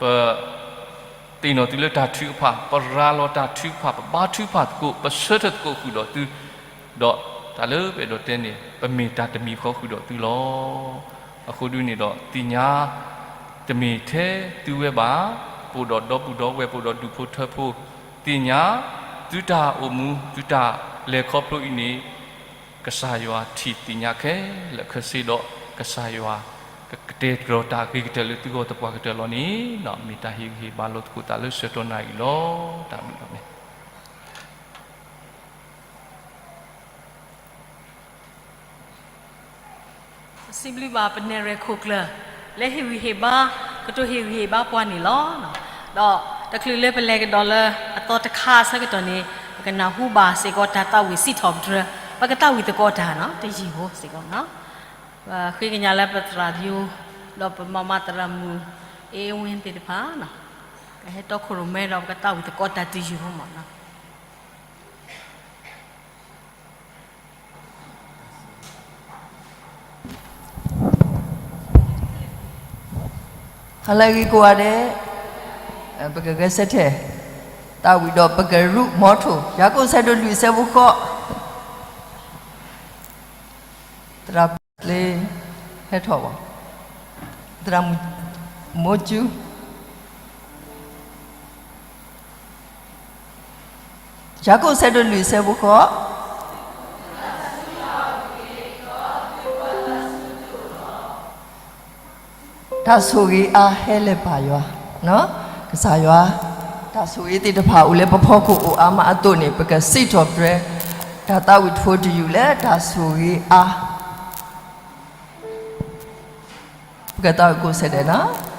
ပ သ့ၣ်နီၣ်သုလၢတၢ်ထုကဖၣ်, ပရၤလီၤတၢ်ထုကဖၣ်, ပဘါထုကဖၣ်သကိး, ပဆၢထၢၣ်သကိးဃုာ်ဒီးသု, ဒီးတၢ်လၢပအဲၣ်ဒိးတဲန့ၣ် ပမ့ၢ်တၢ်တမံၤဃီဃုာ်ဒီးသုလီၤ. အဃိဒ်န့ၣ်ဒီး သ့ၣ်ညါ တမ့ၢ်ထဲသုဝဲဘၣ်, ပအိၣ်ဒီးဒီပုၢ်ဒီဝဲၢ် ပအိၣ်ဒီးဒူၣ်ဖိထၢဖိ, သ့ၣ်ညါ သုတၢ်အိၣ်မူ သုတၢ်လဲၤခီဖျိအံၤန့ၣ် ကစၢ်ယွၤထံၣ်သ့ၣ်ညါခဲလၢာ်ခဲဆ့ဒီး ကစၢ်ယွၤကကတဲာ်ကတီၤတၢ်ဂ့ၤကတၢၢ်လၢသုဂီၢ်သပှၢ်ကတၢၢ်လီၤန့ၣ် မ့ၢ်တၢ်ဟ့ၣ်ဂံၢ်ဟ့ၣ်ဘါလိာ်သကိးသးလၢဆၢကတီၢ်နၣ်ရံၣ်လီၤ. တၢ်ဘျုးလီၤန့ၣ် ပစံးဘျုးဘၣ်ပနဲၣ်ရွဲၣ်ခိၣ်ကျၢၢ် လၢဟ့ၣ်ဂံၢ်ဟ့ၣ်ဘါ ကတိၤဟ့ၣ်ဂံၢ်ဟ့ၣ်ဘါပှၤန့ၣ်လီၤ. ဒီးတချုးလၢပလဲၤကဒီးလၢအသီတခါအဆၢကတီၢ်န့ၣ် ပကနၢ်ဟူဘၣ်စ့ၢ်ကီးတၢ်သးဝံၣ်စံးထီၣ်ပတြၢၤ ပကသးဝံၣ်သကိးတၢ်နီၤ တယံာ်ဖိစ့ၢ်ကီးနီၤ. ပဃ့ကညးလၢပသရၣ်ယိ ဒီးပမၤမၤသရၣ်မုၣ် အ့ဝ့သ့ၣ်တဖၣ် ကဟဲတီခိၣ်ရိၣ်မဲဒီးပကသးဝံၣ်သကိးတၢ်တယံာ်ဖိမးနီၤ. ဟါလၢအဂ့ၤကိးဂၤဒဲး, ပကဂဲၤဆၢထၢၣ် သးဝံၣ်ဒီးပကရူၢ်မီထိၣ် ယၤကိာ်ဆၢဒိၣ်လွံၢ်ဆၢဖိဃိး, သရၣ်လ့ ဟဲထီၣ်ဘၣ်, သရၣ်မုၣ်မိၢ်ကၠူ ယၤကိာ်ဆၢဒိၣ်လွံၢ်ဆၢဖိဃိး, တၢ်ဆိၣ်ဂ့ၤအါဟဲလၢပၢ်ယွၤ, ကစၢ်ယွၤ တၢ်ဆိၣ်ဂ့ၤသ့ၣ်တဖၣ်အိၣ်လၢပဖီခိၣ်အိၣ်အါမးအသိးန့ၣ် ပကစံးထီၣ်ပတြၢၤ တၢ်သးဝံၣ်တဖိတယုၢ်လၢတၢ်ဆိၣ်ဂ့ၤအါ ပကသးဝံၣ်ကိးဆၢဒဲးနီၤ.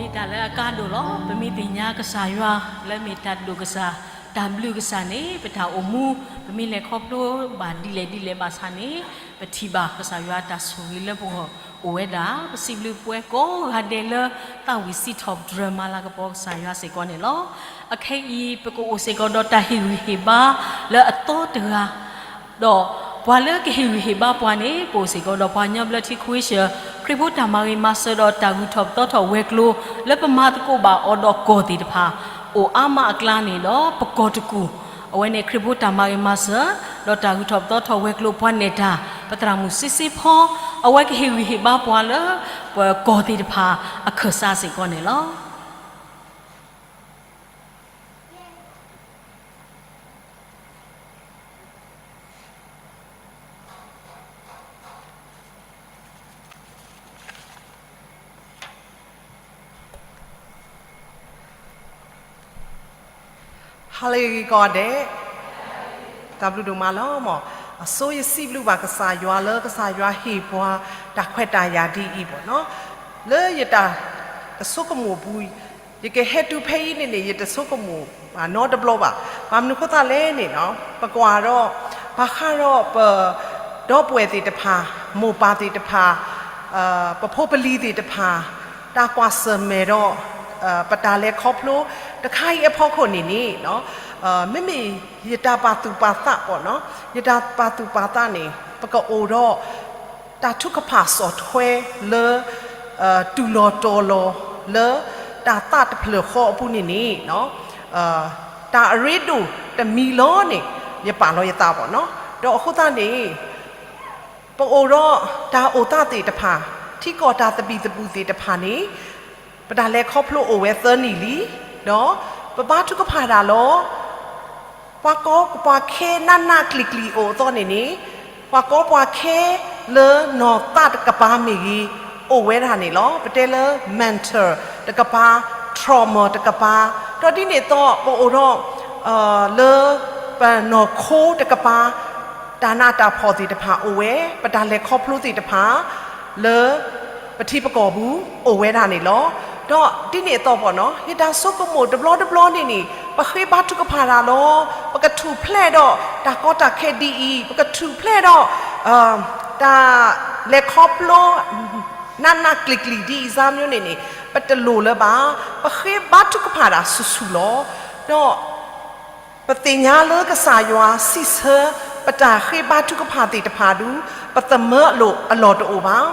မ့ၢ်တၢ်လၢအကါဒိၣ်လီၤ. ပမ့ၢ်သ့ၣ်ညါကစၢ်ယွၤလၢမ့ၢ်တၢ်ဒိၣ်ကစၢ်, တၢ်ဘျုးကစၢ်န့ၣ် ပတၢ်အိၣ်မူ, ပမ့ၢ်လဲၤခီဖျိဘၣ်ဒ်လဲၣ်ဒ်လဲၣ်ဘၣ်ဆၣ်န့ၣ်, ပထံၣ်ဘၣ်ကစၢ်ယွၤတၢ်ဆိၣ်ဂ့ၤလၢပဂီၢ်အိၣ်ဝဲဒၣ်, ပစံးဘျုးပဝဲကိးဂၤဒဲးလၢသးဝံၣ်စံးထီၣ်ပတြၢၤမၤလၤကပီၤကစၢ်ယွၤစ့ၢ်ကီးန့ၣ်လီၤ. အခဲအံၤ ပကအိၣ်စ့ၢ်ကီးဒီးတၢ်ဟ့ၣ်ဂံၢ်ဟ့ၣ်ဘါလၢအသီတဂၤ ဒီးပှၤလၢကဟ့ၣ်ဂံၢ်ဟ့ၣ်ဘါပှၤန့ၣ် ပအိၣ်စ့ၢ်ကီးဒီးပှၤကညီဘျၢထံခဝ့ၡၢၣ် ခရံာ်ဖိတၢ်မၤဂ့ၤမၤစၢၤဒီးတၢ်ဂုၤထီၣ်ပသီထီၣ်ဝဲၤကျိၤ လၢပမၤသကိးဘၣ်အီၤဒီးကီၢ်သ့ၣ်တဖၣ် အိၣ်အါမးအကျါန့ၣ်ဒီး ပကီၢ်တကူၣ်, အဝဲန့ၣ်ခရံာ်ဖိတၢ်မၤဂ့ၤမၤစၢၤ ဒီးတၢ်ဂုၤထီၣ်ပသီထီၣ်ဝဲၤကျိၤ ပှၤနဲၣ်တၢ် ပသရၣ်မုၣ်စ့စ့ဖီ, အဝဲကဟ့ၣ်ဂံၢ်ဟ့ၣ်ဘါပှၤလၢ ပကီၢ်သ့ၣ်တဖၣ်အခၢၣ်စးစ့ၢ်ကီးန့ၣ်လီၤ. ဟါလၢအဂ့ၤကိးဂၤဒဲး, တၢ်ဘျုးဒိၣ်မးလီၤမး. အဆိယစံးဘျုးဘၣ်ကစၢ်ယွၤလၢကစၢ်ယွၤဟ့ၣ်ပှၤတၢ်ခွဲးတၢ်ယာ်ဒ်အံၤဘၣ်နီၤ, လၢယတၢ်တဆိကမိၣ်အပူၤ, ယကဟဲတုၤဖဲအံၤန့ၣ်န့ၣ် ယတဆိကမိၣ်ဘၣ်နီတဘျီဘၣ်. ဘၣ်မနုၤအဃိသတးလဲၣ်န့ၣ်နီၤ, ပကွၢ်ဒီး ဘၣ်ဃးဒီးပ ဒီပုၢ်ဝဲၢ်သ့ၣ်တဖၣ်, မိၢ်ပၢ်သ့ၣ်တဖၣ်, ပဖိပလံၤသ့ၣ်တဖၣ်, တၢ်ကွၢ်ဆၢၣ်မဲာ်ဒီး ပတၢ်လဲၤခီဖျိတခါအံၤအဖီခိၣ်န့ၣ်န့ၣ်, မ့မ့ၢ်ယတၢ်ပာ်သူၣ်ပာ်သးဘၣ်နီၤ, ယတၢ်ပာ်သူၣ်ပာ်သးန့ၣ် ပကအိၣ်ဒီး တၢ်ထုကဖၣ်စီၤထွဲလၢ တုၤလီၤတီၤလီၤလၢ တၢ်သးတဖျၢၣ်ဃီအပူၤန့ၣ်န့ၣ်, တၢ်အရ့ဒိၣ်တမံၤလီၤန့ၣ် ယပာ်လီၤယသးဘၣ်နီၤ. ဒီးအဃိသတးန့ၣ် ပအိၣ်ဒီးတၢ်အိၣ်သးသ့ၣ်တဖၣ်, ထံကီၢ်တၢ်သဘံၣ်သဘုၣ်သ့ၣ်တဖၣ်န့ၣ် ပတၢ်လဲၤခီဖျိအိၣ်ဝဲသၢနံၣ်လံ, ဒီးပဘါထုကဖၣ်တၢ်လီၤ. ပှၤကီပှၤခဲနးနးကျံၤကျံၤအိၣ်အသီန့ၣ်န့ၣ်, ပှၤကီပှၤခဲလၢနီၢ်သးတကပၤမ့ၢ်ဂ့ၤ, အိၣ်ဝဲဒၣ်န့ၣ်လီၤ. ပတဲလၢ mental တကပၤ, trauma တကပၤ, ဒီးဒ်န့ၣ်အသိး ပအိၣ်ဒီး လၢပနီၢ်ခိတကပၤ, တၢ်နးတၢ်ဖှီၣ်သ့ၣ်တဖၣ်အိၣ်ဝဲ, ပတၢ်လဲၤခီဖျိသ့ၣ်တဖၣ် လၢပထံပကီၢ်ပူၤအိၣ်ဝဲဒၣ်န့ၣ်လီၤ. ဒီးဒ်န့ၣ်အသိးဘၣ်နီၤ, ယတၢ်ဆိကမိၣ်တဘျီတဘျီန့ၣ်န့ၣ် ပဃ့ဘါထုကဖၣ်တၢ်လီၤ. ပကထူၣ်ဖျဲးဒီးတၢ်ကီတၢ်ခဲဒ်အံၤ, ပကထူၣ်ဖျဲးဒီး တၢ်လဲၤခီဖျိ နးနးကျံၤကျံၤဒ်အံၤ စါမျိုးန့ၣ်န့ၣ် ပတလိၣ်လၢၤဘၣ်. ပဃ့ဘါထုကဖၣ်တၢ်ဆူၣ်ဆူၣ်လီၤ. ဒီး ပသ့ၣ်ညါလၢကစၢ်ယွၤစံးဆၢ ပတၢ်ဃ့ဘါထုကဖၣ်သ့ၣ်တဖၣ်ဒီး ပသမၢအလိၣ်အလီၢ်တအိၣ်ဘၣ်.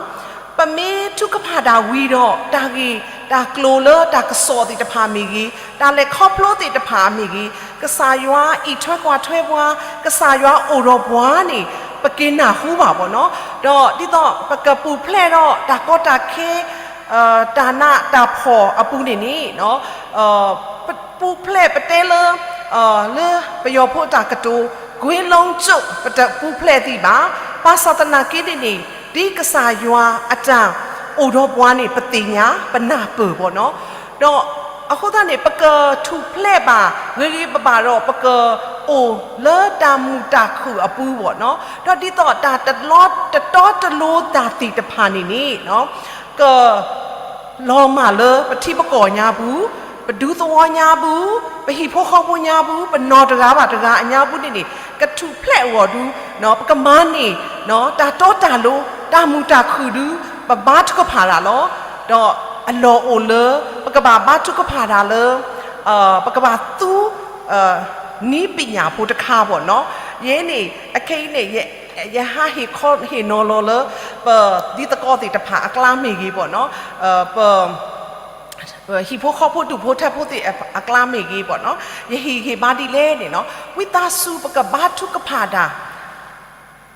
ပမ့ၢ်ထုကဖၣ်တၢ်ဝံၤဒီး တၢ်ဂ့ၢ်တၢ်ကျိၤလၢတၢ်ကစီၣ်သ့ၣ်တဖၣ်မ့ၢ်ဂ့ၤ, တၢ်လဲၤခီဖျိသ့ၣ်တဖၣ်မ့ၢ်ဂ့ၤ, ကစၢ်ယွၤအံးထွဲကွၢ်ထွဲပှၤ, ကစၢ်ယွၤအိၣ်ဒီးပှၤန့ၣ် ပက့ၤနၢ်ဟူဘၣ်ဘၣ်နီၤ. ဒီးဒ်သိးပကပူၤဖျဲးဒီးတၢ်ကီတၢ်ခဲ တၢ်နးတၢ်ဖှီၣ်အပူၤန့ၣ်န့ၣ် ပူၤဖျဲးပတဲလၢ လၢပယီၤဖိအတၢ်ကတိၤ ကွ့လုံးကၠိၣ် ပတပူၤဖျဲးသ့ဘၣ်. ဘၣ်ဆၣ်သနာ်က့န့ၣ်န့ၣ် ဒ်ကစၢ်ယွၤအတၢ်အိၣ်ဒီးပှၤန့ၣ် ပသ့ၣ်ညါ ပနၢ်ပၢၢ်ဘၣ်နီၤ. ဒီးအဃိသတးန့ၣ် ပကထူၣ်ဖျဲးဘၣ်ဂ့ၤဂ့ၤဘၣ်ဘၣ်ဒီး ပကအိၣ်လၢတၢ်မုာ်တၢ်ခုၣ်အပူၤဘၣ်နီၤ. ဒီးဒ်သိးတၢ်တလီတတီတလိၤတၢ်သ့ၣ်တဖၣ်န့ၣ်န့ၣ် က လီၤမၢ်လၢပထံပကီၢ်ညါပူၤ, ပဒူသဝီညါပူၤ, ပဟံၣ်ဖိဃီဖိညါပူၤ, ပနီၢ်တဂၤဘၣ်တဂၤအညါပူၤန့ၣ်န့ၣ် ကထူၣ်ဖျဲးအဂီၢ်ဒုး ပကမၤန့ၢ် တၢ်တီတၢ်လိၤ တၢ်မုာ်တၢ်ခုၣ်ဒုး ပဘါထုကဖၣ်တၢ်လီၤ. ဒီးအလီၢ်အိၣ်လၢ ပကဘၣ်ဘါထုကဖၣ်တၢ်လၢ ပကဘၣ်သူ နည်းပညာဖိတခါဘၣ်နီၤ. ယဲန့ၣ် အခဲအံၤန့ၣ် ယဟးဟ့ၣ်ခီဟ့ၣ်နီၤလီၤလၢ ပဒ်သကိးသ့ၣ်တဖၣ်အကျါမ့ၢ်ဂ့ၤဘၣ်နီၤ, ပ ဟံၣ်ဖိဃီဖိဒူၣ်ဖိထၢဖိသ့ၣ်အကျါမ့ၢ်ဂ့ၤဘၣ်နီၤ, ယဟ့ၣ်ဂံၢ်ဟ့ၣ်ဘါဒ်လဲၣ်န့ၣ်နီၤ, ဝံသးစူၤပကဘါထုကဖၣ်တၢ်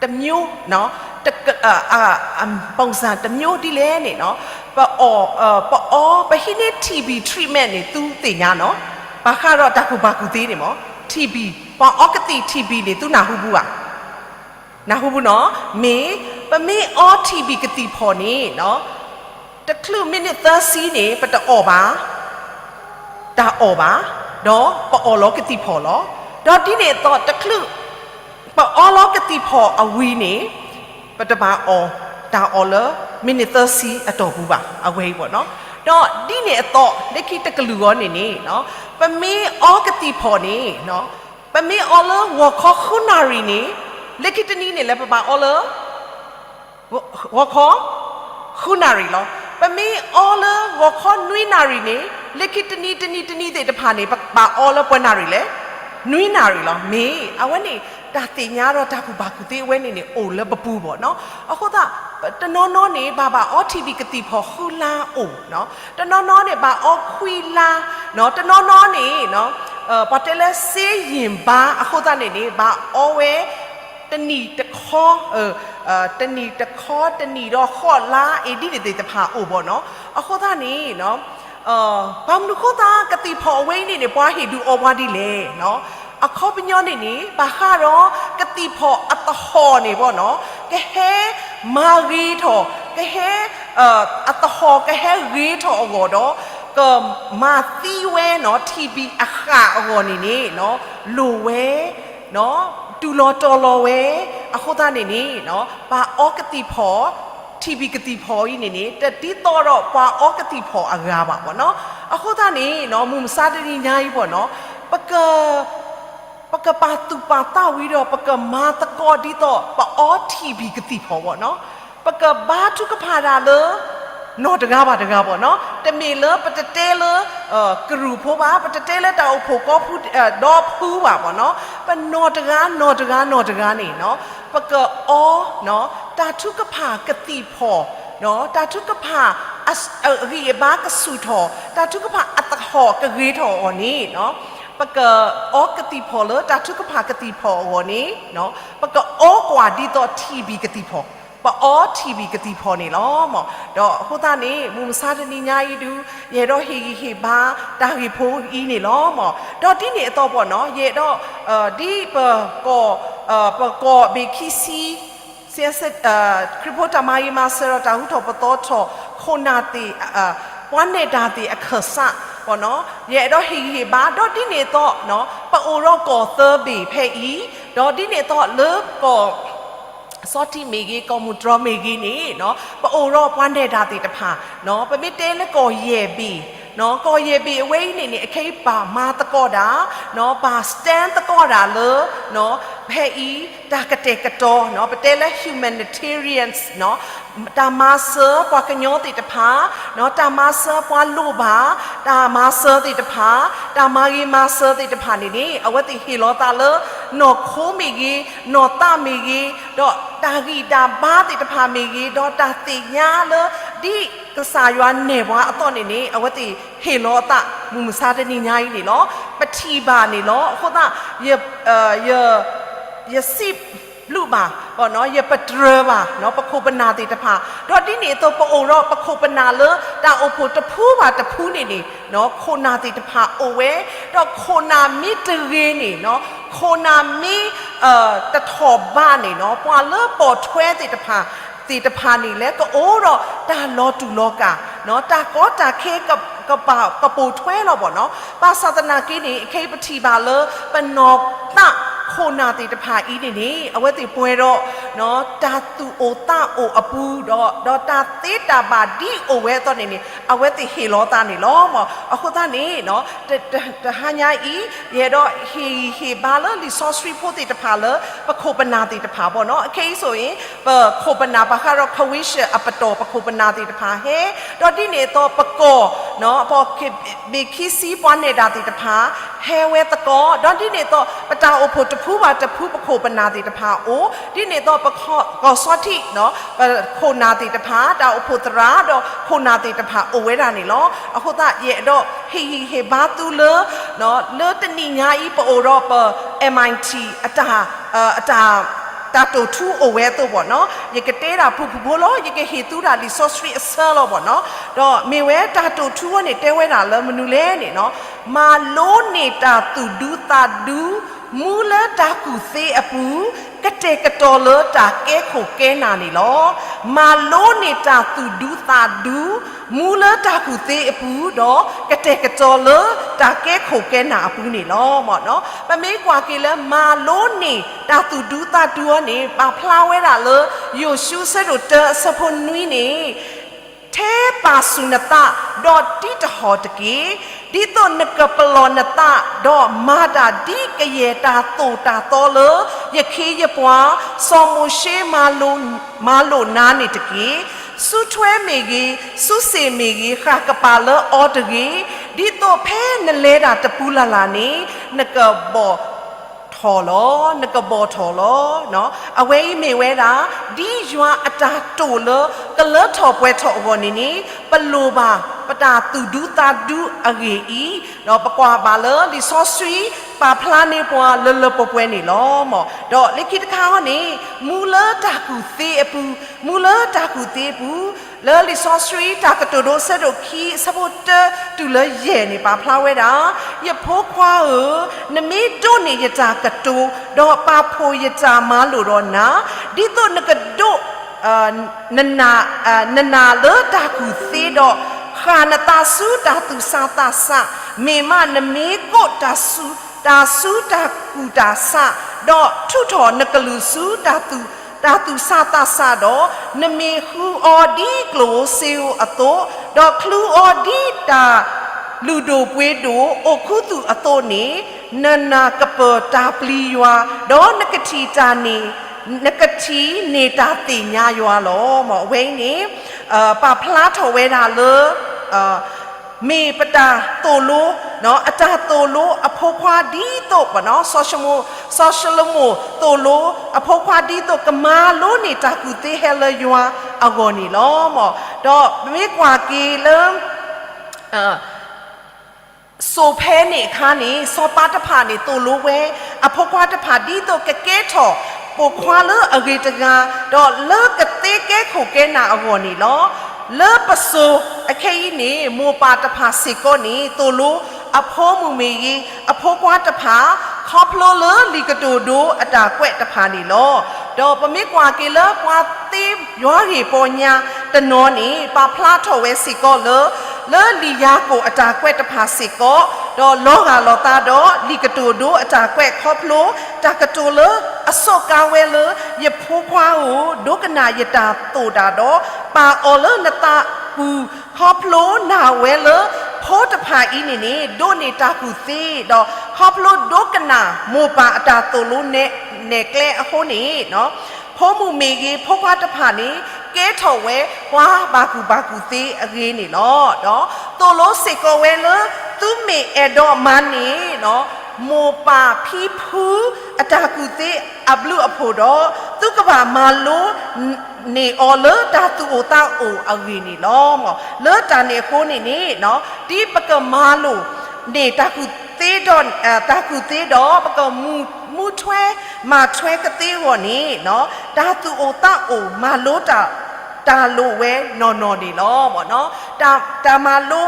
တစ်မျိုးနီၤ, ပုံစံတစ်မျိုးဒ်လဲၣ်န့ၣ်နီၤ, ပအီၣ် ပအီ ပဟံးန့ၢ် ထံၣ်ဘံၣ် treatment န့ၣ် သုသ့ၣ်ညါနီၤ, ဘၣ်ဃးဒီးတၢ်ကူၣ်ဘၣ်ကူၣ်သ့န့ၣ်မ့ၢ် ထံၣ်ဘံၣ် ပှၤအီကသံၣ်ထံၣ်ဘံၣ်န့ၣ် သုနၢ်ဟူဘူးဧါ နၢ်ဟူဘူးနီၤ, မ့ၢ် ပမ့ၢ်အီထံၣ်ဘံၣ်ကသံၣ်ဖီၣ်န့ၣ်နီၤ, တချုးမံးနံးသၢဆံန့ၣ် ပတအီၣ်ဘၣ်, တၢ်အီၣ်ဘၣ်, ဒီးပအီၣ်လီၤကသံၣ်ဖီၣ်လီၤ. ဒီးဒ်န့ၣ်အသိး တချုး ပအီလီၤကသံၣ်ဖီၣ်အဝံၤန့ၣ် ပတဘၣ်အီၣ်တၢ်အီၣ်လၢမံးနံးသၢဆံအတီၢ်ပူၤဘၣ်, အဝဲအံၤဘၣ်နီၤ. ဒီးဒ်န့ၣ်အသိး လၢခံတကလုာ်အဂီၢ်န့ၣ်န့ၣ် ပမ့ၢ်အီကသံၣ်ဖီၣ်န့ၣ် ပမ့ၢ်အီလၢဂီၤခီဃုနၣ်ရံၣ်န့ၣ် လၢခံတနံၤန့ၣ် လၢပဘၣ်အီလၢ ဂီၤခီ ဃုနၣ်ရံၣ်လီၤ. ပမ့ၢ်အီလၢဂီၤခီနွံနၣ်ရံၣ်န့ၣ် လၢခံတနံၤတနံၤတနံၤသ့ၣ်တဖၣ်န့ၣ် ပဘၣ်အီလၢပှဲၤနၣ်ရံၣ်လဲၣ်, နွံနၣ်ရံၣ်လီၤ. မ့ၢ်အဝဲန့ၣ် တၢ်သ့ၣ်ညါဒီးတၢ်ကူၣ်ဘၣ်ကူၣ်သ့အဝဲန့ၣ်န့ၣ် အိၣ်လၢပပူၤဘၣ်နီၤ. အဃိသတး တနီၤနီၤန့ၣ် ဘၣ်ဘၣ်အီထံၣ်ဘံၣ်ကသံၣ်ဖီၣ် ဃုလါအိၣ်နီၤ. တနီၤနီၤန့ၣ် ဘၣ်အီခွံလါနီၤ. တနီၤနီၤန့ၣ် ပှၤတဲလၢ စ့ယံၢ်ဘါ အဃိသတးန့ၣ်န့ၣ် ဘၣ်အီဝဲ တနံၣ်တခီ တနံၣ်တခီ တနံၣ်ဒီးဃိးလါ အ့ၣ် ဒ်န့ၣ်သ့ၣ်တဖၣ်အိၣ်ဘၣ်နီၤ. အဃိသတးန့ၣ် ဘၣ်မနုၤဃိသတး ကသံၣ်ဖီၣ်အဝဲအံၤန့ၣ်န့ၣ် ပှၤဟ့ၣ်ဒုးအီပှၤဒ်လဲၣ်နီၤ. အခီပညီန့ၣ်န့ၣ် ဘၣ်ဃးဒီးကသံၣ်ဖီၣ်အသဟီၣ်န့ၣ်ဘၣ်နီၤ ကဟဲမၤဂ့ၤထီၣ် ကဟဲ အသဟီၣ်ကဟဲဂ့ၤထီၣ်အဂီၢ်ဒီး ကမၤသံဝဲနီၤ ထံၣ်ဘံၣ်အဃၣ်အဂီၢ်န့ၣ်န့ၣ် လိၣ်ဝဲ တူၢ်လီၤတီၤလီၤဝဲ, အဃိသတးန့ၣ်န့ၣ် ပှၤအီကသံၣ်ဖီၣ် ထံၣ်ဘံၣ်ကသံၣ်ဖီၣ်အံၤန့ၣ်န့ၣ် တဒ်သိးဒီးပှၤအီကသံၣ်ဖီၣ်အဂၤဘၣ်ဘၣ်နီၤ. အဃိသတးန့ၣ် မုၢ်မဆါတနံၤညါအံၤဘၣ်နီၤ ပက ပကပာ်သူၣ်ပာ်သးဝံၤဒီး ပကမၤသကိးဒ်သိး ပအီထံၣ်ဘံၣ်ကသံၣ်ဖီၣ်ဘၣ်နီၤ. ပကဘါထုကဖၣ်တၢ်လၢ နီၢ်တဂၤဘၣ်တဂၤဘၣ်နီၤ. တမ့ၢ်လၢပတတဲလၢ ကရူၢ်ဖိဘၣ်, ပတတဲလၢတၢ်အိၣ်ဖှိၣ်ကီၢ်ဖု ဒီဖုဘၣ်ဘၣ်နီၤ. ပနီၢ်တဂၤ နီၢ်တဂၤ နီၢ်တဂၤန့ၣ်နီၤ ပကအီ တၢ်ထုကဖၣ်ကသံၣ်ဖီၣ်, တၢ်ထုကဖၣ် အဂံၢ်အဘါကဆူၣ်ထီၣ်, တၢ်ထုကဖၣ်အသဟီၣ်ကဂ့ၤထီၣ်အဂီၢ်န့ၣ် ပကအီကသံၣ်ဖီၣ်လၢတၢ်ထုကဖၣ်ကသံၣ်ဖီၣ်အဂီၢ်န့ၣ် ပကအီကွၢ်ဒ်သိးထံၣ်ဘံၣ်ကသံၣ်ဖီၣ်, ပအီထံၣ်ဘံၣ်ကသံၣ်ဖီၣ်န့ၣ်လီၤ. ဒီးအဃိသတးန့ၣ် မုၢ်မဆါတနံၤညါအံၤဒုး ယအဲၣ်ဒိးဟ့ၣ်ဂံၢ်ဟ့ၣ်ဘါတၢ်ဂ့ၢ်ဖိအံၤန့ၣ်လီၤ. ဒီးဒ်န့ၣ်အသိးဘၣ်နီၤ ယအဲၣ်ဒိး ဒ်ပ ပကီၢ်ဘ့ၣ်ခံဆံ ခရံာ်ဖိတၢ်မၤဂ့ၤမၤစၢၤဒီးတၢ်ဟူထီၣ်ပသီထီၣ် ခိၣ်နၢ်သ့ၣ် ပှၤနဲၣ်တၢ်သ့ၣ်အခၢၣ်စးဘၣ်နီၤ ယအဲၣ်ဒိးဟ့ၣ်ဂံၢ်ဟ့ၣ်ဘါ ဒီးဒ်န့ၣ်အသိး ပအိၣ်ဒီးကီၢ်သၢဘ့ၣ်ဖဲအံၤ ဒီးဒ်န့ၣ်အသိးလၢကီၢ် စီထံမ့ၢ်ဂ့ၤ ကီၢ်မူၢ်တြီမ့ၢ်ဂ့ၤန့ၣ် ပအိၣ်ဒီးပှၤနဲၣ်တၢ်သ့ၣ်တဖၣ် ပမ့ၢ်တဲလၢကီၢ်ယဲၢ်ဘ့ၣ် ကီၢ်ယဲၢ်ဘ့ၣ်အဝဲအံၤန့ၣ်န့ၣ် အခဲအံၤဘၣ်မၤသကိးတၢ် ဘၣ် stand သကိးတၢ်လၢ ဖဲအံၤ တၢ်ကတဲာ်ကတီၤ ပတဲလၢ humanitarians တၢ်မၤစၢၤပှၤကညီသ့ၣ်တဖၣ် တၢ်မၤစၢၤပှၤလိၣ်ဘၣ် တၢ်မၤစၢၤသ့ၣ်တဖၣ် တၢ်မၤဂ့ၤမၤစၢၤသ့ၣ်တဖၣ်န့ၣ်န့ၣ် အဝဲသ့ၣ်ဟ့ၣ်လီၤသးလၢ နီၢ်ခိမ့ၢ်ဂ့ၤ နီၢ်သးမ့ၢ်ဂ့ၤ ဒီးတၢ်ဂံၢ်တၢ်ဘါသ့ၣ်တဖၣ်မ့ၢ်ဂ့ၤ ဒီးတၢ်သ့ၣ်ညါလၢ ဒ်ကစၢ်ယွၤနဲၣ်ပှၤအသိးန့ၣ်န့ၣ် အဝဲသ့ၣ်ဟ့ၣ်လီၤအသး မုၢ်မဆါတနံၤညါအံၤန့ၣ်လီၤ. ပထံၣ်ဘၣ်န့ၣ်လီၤ. အဃိသတး ယ ယစံးဘျုးဘၣ် ယပတြၢၤဘၣ် ပခိၣ်ပနၢ်သ့ၣ်တဖၣ် ဒီးဒ်န့ၣ်အသိးပအိၣ်ဒီးပခိၣ်ပနၢ်လၢတၢ်အိၣ်ဖှိၣ်တဖုဘၣ်တဖုန့ၣ်န့ၣ် ခိၣ်နၢ်သ့ၣ်တဖၣ်အိၣ်ဝဲ ဒီးခိၣ်နၢ်မ့ၢ်တဂ့ၤန့ၣ် ခိၣ်နၢ်မ့ၢ် တထီၣ်ဘးန့ၣ် ပှၤလၢပိာ်ထွဲသ့ၣ်တဖၣ် သ့ၣ်တဖၣ်န့ၣ်လဲၣ် ကအိၣ်ဒီးတၢ်လီၤတူာ်လီၤကာ် တၢ်ကီတၢ်ခဲ ကပိာ်ထွဲလီၤဘၣ်နီၤ. ဘၣ်ဆၣ်သနာ်က့န့ၣ် ခဲအံၤပထံၣ်ဘၣ်လၢ ပနီၢ်သးခိၣ်နၢ်သ့ၣ်တဖၣ်အံၤန့ၣ်န့ၣ် အဝဲသ့ၣ်ပှဲၤဒီး တၢ်သူၣ်အိၣ်သးအိၣ်အပူၤဒီး ဒီးတၢ်သ့တၢ်ဘၣ်ဒ်အိၣ်ဝဲအသိးန့ၣ်န့ၣ် အဝဲသ့ၣ်ဟ့ၣ်လီၤသးန့ၣ်လီၤ. အဃိသတးန့ၣ် တဟါညါအံၤ ယအဲၣ်ဒိးဟ့ၣ်ဂံၢ်ဟ့ၣ်ဘါလၢလံာ်စီဆှံဖိသ့ၣ်တဖၣ်လၢ ပခိၣ်ပနၢ်သ့ၣ်တဖၣ်ဘၣ်နီၤ. ခဲအံၤ ဆိုရင် ပခိၣ်ပနၢ်ဘၣ်ဃးဒီး ခဝ့ၡၢၣ်အပတီၢ် ပခိၣ်ပနၢ်သ့ၣ်တဖၣ်ဟဲ ဒီးဒ်န့ၣ်အသိး ပကီၢ် ပကီၢ်ဘ့ၣ်ခံဆံ ပှၤနဲၣ်တၢ်သ့ၣ်တဖၣ် ဟဲဝဲသကိး ဒီးဒ်န့ၣ်အသိး ပတၢ်အိၣ်ဖှိၣ်တဖုဘၣ်တဖု ပခိၣ်ပနၢ်သ့ၣ်တဖၣ်အိၣ် ဒ်န့ၣ်အသိး ပကီၢ်စီထံ ပခိၣ်နၢ်သ့ၣ်တဖၣ် တၢ်အိၣ်ဖှိၣ်သရၣ် ဒီးခိၣ်နၢ်သ့ၣ်တဖၣ်အိၣ်ဝဲဒၣ်န့ၣ်လီၤ. အဃိသတး ယအဲၣ်ဒိးဟ့ၣ်ဂံၢ်ဟ့ၣ်ဘါသုလၢ လၢတနံၤညါအံၤ ပအိၣ်ဒီးပ MIT အတၢ် တၢ်တိာ်ထူအိၣ်ဝဲအသိးဘၣ်နီၤ. ယကတဲဒၣ်ဖုၣ်ဖုၣ်ဖိလီၤ. ယကဟ့ၣ်သုဒၣ်လံာ်စီဆှံအဆၢလီၤဘၣ်နီၤ. ဒီးမ့ၢ်ဝဲတၢ်တိာ်ထူအံၤန့ၣ် တဲဝဲဒၣ်လၢမနုၤလဲၣ်န့ၣ်နီၤ, မၤလိန့ၢ်တၢ်သူၣ်ဒူသးဒူ မူလၢတၢ်ကူၣ်သ့အပူၤ, ကတဲာ်ကတီၤလၢတၢ်ကဲခိၣ်ကဲနၢ်န့ၣ်လီၤ. မၤလိန့ၢ်တၢ်သူၣ်ဒူသးဒူ မူလၢတၢ်ကူၣ်သ့အပူၤ, ဒီးကတဲာ်ကတီၤလၢတၢ်ကဲခိၣ်ကဲနၢ်အပူၤန့ၣ်လီၤ. ပမ့ၢ်ကွၢ်က့ၤလၢ မၤလိန့ၢ်တၢ်သူၣ်ဒူသးဒူအံၤန့ၣ် ပာ်ဖျါဝဲဒၣ်လၢ ယိၤၡူ အဆၢဒိၣ်တၢ အဆၢဖိနွံန့ၣ် ဟဲပာ်ဆူၣ်နသး, ဒီးတံးတဟီၣ်တက့ၢ်. ဒ်သိးနကပလီၢ်နသး, ဒီးမၤတၢ်ဒ်ကယဲၢ်တၢ်သိၣ်တၢ်သီလၢ ယခ့ယပှၤ စီၤမိၤၡ့မၤလိာ်နၤန့ၣ်တက့ၢ်. စုထွဲမ့ၢ်ဂ့ၤ, စုစ့ၣ်မ့ၢ်ဂ့ၤ, ဃၣ်ကပၤလၢအီၤတဂ့ၤ, ဒ်သိးဖဲနလဲၤတၢ်တပူၤလၢ်လၢ်န့ၣ် နကဘီၣ် ထီၣ်လီၤ, နကဘီၣ်ထီၣ်လီၤ. အဝဲအံၤမ့ၢ်ဝဲဒၣ် ဒ်ယွၤအတၢ်တိာ်လၢ ကလၢထီၣ်ပှဲၤထီၣ်အဂီၢ်န့ၣ်န့ၣ် ပလိၣ်ဘၣ်ပတၢ်သူၣ်ဒူသးဒူအဂ့ၢ်အံၤ, ဒီးပကွၢ်ဘၣ်လၢလံာ်စီဆှံ ပာ်ဖျါန့ၢ်ပှၤလၢလၢပှဲၤပှဲၤန့ၣ်လီၤ. ဒီးလၢခံတခါဃီန့ၣ် မူလၢတၢ်ကူၣ်သ့အပူၤ, မူလၢတၢ်ကူၣ်သ့အပူၤ လၢလံာ်စီဆှံတၢ်ကတိၤဒိအဆၢဒိၣ်ခံအဆၢဖိတၢတုၤလၢယဲၢ်န့ၣ် ပာ်ဖျါဝဲဒၣ်, ယဖိခွါဧၢ, နမ့ၢ်ဒိးန့ၢ်ယတၢ်ကတိၤ, ဒီးပာ်ဖှိၣ်ယတၢ်မၤလိာ်ဒီးနၤ, ဒ်သိးနကဒိး နနၢ်လၢတၢ်ကူၣ်သ့ဒီး ဃၣ်နသးဆူတၢ်သူၣ်ဆးသးဆး, မ့ၢ်မးနမ့ၢ်ကိးတၢ်ဆူ တၢ်ဆူတၢ်ကူၣ်တၢ်ဆး, ဒီးထုးထီၣ်နကလုၢ်ဆူ တၢ်သူၣ်ဆးသးဆးဒီး, နမ့ၢ်ဃုအီၤဒ်ကျိၣ်ဧိၤစ့ဧိၤအသိး, ဒီးချုးအီၤဒ်တၢ်လုၢ်ဒိၣ်ပှ့ၤဒိၣ် အိၣ်ခူသူၣ်အသိးန့ၣ်, နနၢ်ကပၢၢ်တၢ်ပျံၤယွၤ, ဒီးနကထံၣ်တၢ်န့ၣ်, နကထံၣ်န့ၢ်တၢ်သ့ၣ်ညါယွၤလီၤ. အဝဲအံၤန့ၣ် ပာ်ဖျါထီၣ်ဝဲဒၣ်လၢ မ့ၢ်ပတၢ်သိၣ်လိ, အတၢ်သိၣ်လိအဖိခွါဒ်သိး စီၤၡလိၤမိၣ်သိၣ်လိ အဖိခွါဒ်သိး ကမၤလိန့ၢ်တၢ်ကူၣ်သ့ဟဲလၢယွၤအဂီၢ်န့ၣ်လီၤ. ဒီးပမ့ၢ်ကွၢ်က့ၤလၢ စိၤဖဲန့ၣ်အခါန့ၣ် စီၤပၤတဖၣ်န့ၣ် သိၣ်လိဝဲ အဖိခွါတဖၣ်ဒ်သိးကကဲထီၣ်ပိာ်ခွါလၢအဂ့ၤတဂၤ, ဒီးလၢကသ့ကဲခိၣ်ကဲနၢ်အဂီၢ်န့ၣ်လီၤ. လၢပစိၤအခဲအံၤန့ၣ် မိၢ်ပၢ်တဖၣ်စ့ၢ်ကီးန့ၣ် သိၣ်လိအဖိမုၣ်မ့ၢ်ဂ့ၤ, အဖိခွါတဖၣ် ခီဖျိလၢလံာ်ကတိၤဒိအတၢ်ကွဲးတဖၣ်န့ၣ်လီၤ. ဒီးပမ့ၢ်ကွၢ်က့ၤလၢပှၤသ့ယွၤဂ့ၢ်ပီညါတနီၤန့ၣ် ပာ်ဖျါထီၣ်ဝဲစ့ၢ်ကီးလၢ လၢလံာ်ယၤကိာ်အတၢ်ကွဲးတဖၣ်စ့ၢ်ကီး, ဒီးလီၤဂာ်လီၤသးဒီးလံာ်ကတိၤဒိအတၢ်ကွဲးခီဖျိ တၢ်ကတိၤလၢအစိာ်ကါဝဲလၢ ယဖိခွါဧၢ, ဒိကနၣ်ယတၢ်သိၣ်တၢ်ဒီး ပာ်အီၤလၢနသးပူၤ, ခီဖျိနာ်ဝဲလၢ ဖိတဖၣ်အံၤန့ၣ်န့ၣ် ဒိးန့ၢ်တၢ်ကူၣ်သ့, ဒီးခီဖျိဒိကနၣ်မိၢ်ပၢ်အတၢ်သိၣ်လိ နဲၣ်ကျဲအဃိန့ၣ် ဖိမုၣ်မ့ၢ်ဂ့ၤ, ဖိခွါတဖၣ်န့ၣ် ကဲထီၣ်ဝဲပှၤဘၣ်ကူၣ်ဘၣ်ကူၣ်သ့အဂ့ၢ်န့ၣ်လီၤ. ဒီးသိၣ်လိစ့ၢ်ကီးဝဲလၢ သုမ့ၢ်အဲၣ်ဒိးမၤန့ၢ် မိၢ်ပၢ်ဖံဖုအတၢ်ကူၣ်သ့အဘျုးအဖှိၣ်ဒီး သုကဘၣ်မၤလိ န့ၢ်အီၤလၢတၢ်သူၣ်အိၣ်သးအိၣ်အဂ့ၢ်န့ၣ်လီၤ. လၢတၢ်န့ၣ်အဃိန့ၣ်န့ၣ် ဒ်ပကမၤလိန့ၢ်တၢ်ကူၣ်သ့ဒီး တၢ်ကူၣ်သ့ဒီး ပကမူထွဲမၤထွဲကသ့အဂီၢ်န့ၣ် တၢ်သူၣ်အိၣ်သးအိၣ်မၤလိတၢ် တၢ်လိၣ်ဝဲနီၢ်နီၢ်န့ၣ်လီၤ. တၢ်မၤလိ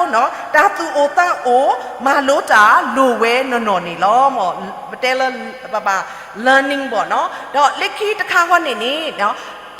တၢ်သူၣ်အိၣ်သးအိၣ် မၤလိတၢ်လိၣ်ဝဲနီၢ်နီၢ်န့ၣ်လီၤ. ပတဲလၢ ပဘၣ် learning ဘၣ်နီၤ. ဒီးလၢခံတခါဃီန့ၣ်န့ၣ်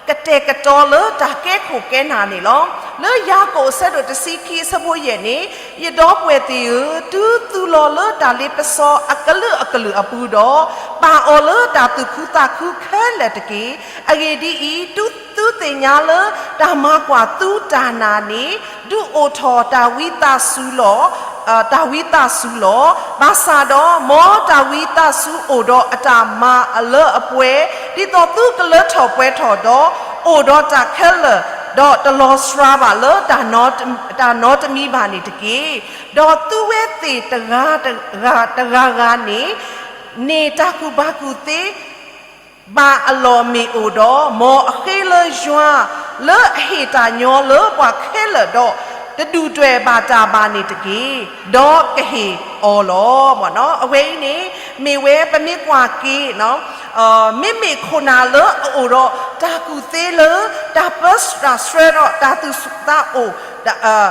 ကတဲာ်ကတီၤလၢတၢ်ကဲခိၣ်ကဲနၢ်န့ၣ်လီၤ. လၢယၤကိာ်အဆၢဒိၣ်တဆံခံအဆၢဖိယဲၢ်န့ၣ်, ယဒီပုၢ်ဝဲၢ်သ့ၣ်ဧၢ, တုၤသုလီၤလၢတၢ်လ့ပစီအကလုာ်ကလုာ်အပူၤဒီး, ပာ်အီၤလၢတၢ်သူၣ်ခုသးခုခဲလၢာ်တက့ၢ်. အဂ့ၢ်ဒ်အံၤ, တုၤသုသ့ၣ်ညါလၢတၢ်မၤကွၢ်သုတၢ်နာ်န့ၣ်, ဒုးအိၣ်ထီၣ်တၢ်ဝံသးစူၤလီၤ. တၢ်ဝံသးစူၤလီၤ. ဘၣ်ဆၣ်ဒီးမ်တၢ်ဝံသးစူၤအိၣ်ဒီးအတၢ်မၤအလၢအပှဲၤ, ဒ်သိးသုကလၢထီၣ်ပှဲၤထီၣ်ဒီး အိၣ်ဒီးတၢ်ခဲလၢာ်, ဒီးတလီၤစှၤဘၣ်လၢတၢ်နီတမံၤဘၣ်န့ၣ်တက့ၢ်. ဒီးသုဝဲသ့ၣ်တဂၤဂၤတဂၤဂၤန့ၣ်, န့ၢ်တၢ်ကူၣ်ဘၣ်ကူၣ်သ့ ဘၣ်အလီၢ်မ့ၢ်အိၣ်ဒီး, မ်အဃ့လၢယွၤလၢအဟ့ၣ်တၢ်ညီလၢပှၤခဲလၢာ်ဒီး, တဒုၣ်ဒွဲၣ်ဘၣ်တၢ်ဘၣ်န့ၣ်တက့ၢ်. ဒီးကဟ့ၣ်အီၤလီၤ. အဝဲအံၤန့ၣ် မ့ၢ်ဝဲပမ့ၢ်ကွၢ်က့ၤ မ့မ့ၢ်ခိၣ်နၢ်လၢအအိၣ်ဒီးတၢ်ကူၣ်သ့လၢ တၢ်ပၢတၢ်ဆှၢဒီးတၢ်သူၣ်စူၤသးအိၣ်,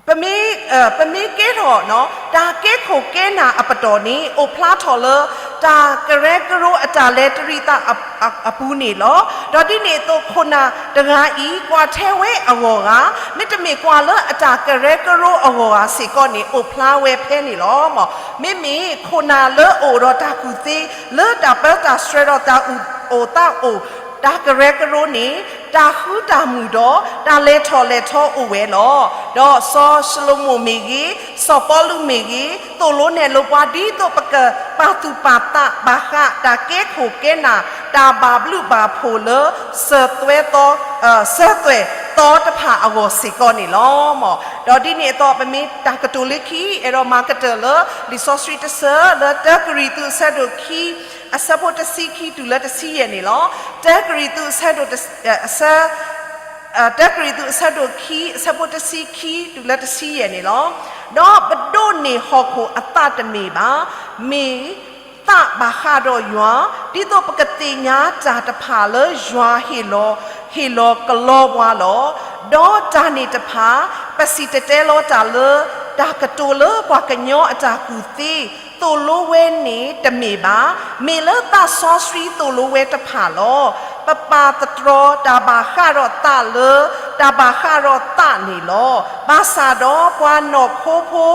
ပမ့ၢ်ကဲထီၣ် တၢ်ကဲခိၣ်ကဲနၢ်အပတီၢ်န့ၣ် အိၣ်ဖျါထီၣ်လၢ တၢ်ကရၢကရိအတၢ်လဲၤတရံးသးအပူၤန့ၣ်လီၤ. ဒီးဒ်န့ၣ်အသိးခိၣ်နၢ်တဂၤအံၤ ကွၢ်ထဲဝဲအဂီၢ်ဧါ, မ့တမ့ၢ်ကွၢ်လၢအတၢ်ကရၢကရိအဂီၢ်ဧါစ့ၢ်ကီးန့ၣ် အိၣ်ဖျါဝဲဖဲန့ၣ်လီၤ. မ့မ့ၢ်ခိၣ်နၢ်လၢအအိၣ်ဒီးတၢ်ကူၣ်သ့ လၢတၢ်ပၢတၢ်ဆှၢဒီးတၢ်သူၣ်အိၣ်သးအိၣ် တၢ်ကရၢကရိန့ၣ် တၢ်ဃူတၢ်မုာ်ဒီး တၢ်လဲၤထီၣ်လဲၤထီအိၣ်ဝဲလီၤ. ဒီးစီၤၡလိၤမိၣ်မ့ၢ်ဂ့ၤ, စီၤပီလူးမ့ၢ်ဂ့ၤ, သိၣ်လိနဲၣ်လိပှၤ ဒ်သိးပကပာ်သူၣ်ပာ်သးဘၣ်ဃး တၢ်ကဲခိၣ်ကဲနၢ် တၢ်ဘၣ်ဘျုးဘၣ်ဖှိၣ်လၢ စၢသွဲၣ်သီ, စၢသွဲၣ်သီတဖၣ်အဂီၢ်စ့ၢ်ကီးန့ၣ်လီၤ. ဒီးဒ်န့ၣ်အသိး ပမ့ၢ်တၢ်ကတိၤလၢခံ အဲၣ်ဒိးမၤကတၢၢ်လၢ လံာ်စီဆှံတဆၢလၢ တၢကရံၣ်သူး အဆၢဒိၣ်ခံ အဆၢဖိတဆံခံတုၤလၢတဆံယဲၢ်န့ၣ်လီၤ. တၢကရံၣ်သူး အဆၢဒိၣ်တဆံ အဆၢ တၢကရံၣ်သူး အဆၢဒိၣ်ခံ အဆၢဖိတဆံခံတုၤလၢတဆံယဲၢ်န့ၣ်လီၤ. ဒီးပဒိးန့ၢ်ဟီၣ်ခိၣ်အသးတမ့ၢ်ဘၣ်, မ့ၢ်သးဘၣ်ဃးဒီးယွၤ, ဒ်သိးပကသ့ၣ်ညါတၢ်တဖၣ်လၢယွၤဟ့ၣ်လီၤ, ဟ့ၣ်လီၤကလီပှၤလီၤ. ဒီးတၢ်န့ၣ်တဖၣ် ပစံၣ်တဲၤတဲလီၤတၢ်လၢ တၢ်ကတိၤလၢပှၤကညီအတၢ်ကူၣ်သ့ သိၣ်လိဝဲန့ၣ်တမ့ၢ်ဘၣ်, မ့ၢ်လၢသးစီဆှံသိၣ်လိဝဲတဖၣ်လီၤ. ပပာ်သတြီၤတၢ်ဘၣ်ဃးဒီးသးလၢ တၢ်ဘၣ်ဃးဒီးသးန့ၣ်လီၤ. ဘၣ်ဆၣ်ဒီးပှၤနီၢ်ခိဖိ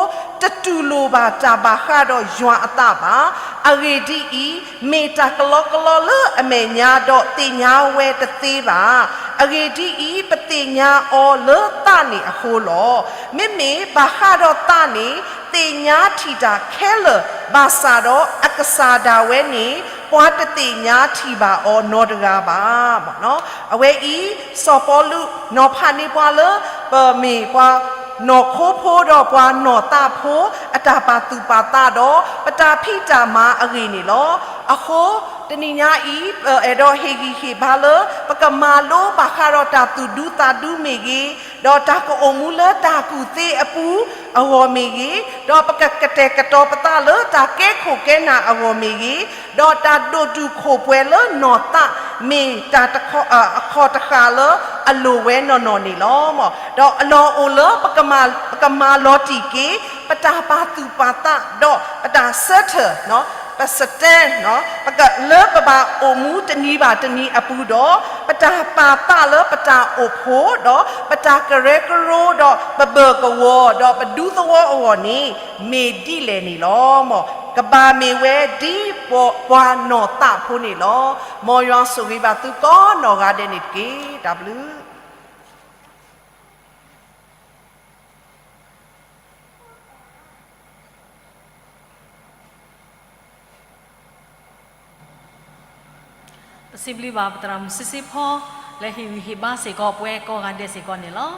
တတူၢ်လိာ်ဘၣ်တၢ်ဘၣ်ဃးဒီးယွၤအသးဘၣ်. အဂ့ၢ်ဒ်အံၤ, မ့ၢ်တၢ်ကလီကလီလၢအမဲာ်ညါဒီးသ့ၣ်ညါဝဲတသ့ဘၣ်. အဂ့ၢ်ဒ်အံၤ, ပသ့ၣ်ညါအီၤလၢသးန့ၣ်အဃိလီၤ. မ့မ့ၢ်ဘၣ်ဃးဒီးသးန့ၣ် သ့ၣ်ညါထံၣ်တၢ်ခဲလၢာ်, ဘၣ်ဆၣ်ဒီးအကစၢ်ဒၣ်ဝဲန့ၣ် ပှၤတသ့ၣ်ညါထံၣ်ဘၣ်အီၤနီတဂၤဘၣ်. အဝဲအံၤ စီၤပီလူးနီၤဖးန့ၢ်ပှၤလၢ ပမ့ၢ်ပှၤနီၢ်ခိဖိဒီးပှၤနီၢ်သးဖိ အတၢ်ပာ်သူၣ်ပာ်သးဒီး ပတၢ်ဖံးတၢ်မၤအဂ့ၢ်န့ၣ်လီၤ. အဃိ တနံၤညါအံၤ ပအဲၣ်ဒိးဟ့ၣ်ဂံၢ်ဟ့ၣ်ဘါလၢ ပကမၤလိဘၣ်ဃးဒီးတၢ်သူၣ်ဒူသးဒူမ့ၢ်ဂ့ၤ, ဒီးတၢ်ကအိၣ်မူလၢတၢ်ကူၣ်သ့အပူၤအဂီၢ်မ့ၢ်ဂ့ၤ, ဒီးပကကတဲာ်ကတီၤပသးလၢတၢ်ကဲခိၣ်ကဲနၢ်အဂီၢ်မ့ၢ်ဂ့ၤ, ဒီးတၢ်ဒိၣ်တုာ်ခိၣ်ပှဲၤလၢနီၢ်သး မ့ၢ်တၢ်တခီ အခီၣ်တဃာ်လၢအလိၣ်ဝဲနီၢ်နီၢ်န့ၣ်လီၤ. ဒီးအလီၢ်အိၣ်လၢ ပကမၤလီၤတံၢ်က့ၤ ပတၢ်ပာ်သူၣ်ပာ်သး ဒီးပတၢ်ဆၢထၢၣ် ပ stand လၢပဘၣ်အိၣ်မူတနံၤဘၣ်တနံၤအပူၤဒီး ပတၢ်ပာ်သးလၢပတၢ်အိၣ်ဖှိၣ် ဒီးပတၢ်ကရၢကရိ ဒီးပဘၢၣ်ကဝီၤ ဒီးပဒူသဝီအဂီၢ်န့ၣ် မ့ၢ်ဒ်လဲၣ်န့ၣ်လီၤ. မ်ကဘၣ်မ့ၢ်ဝဲဒ်ပှၤနီၢ်သးဖိန့ၣ်လီၤ. မ်ယွၤဆိၣ်ဂ့ၤဘၣ်သုကိးနီၢ်ဂၤဒဲးန့ၣ်တက့ၢ်. တၢ်ဘျုး ပစံးဘျုးဘၣ်ပသရၣ်မုၣ်စ့စ့ဖီ လၢဟ့ၣ်ဂံၢ်ဟ့ၣ်ဘါစ့ၢ်ကီးပဝဲကိးဂၤဒဲးစ့ၢ်ကီးန့ၣ်လီၤ.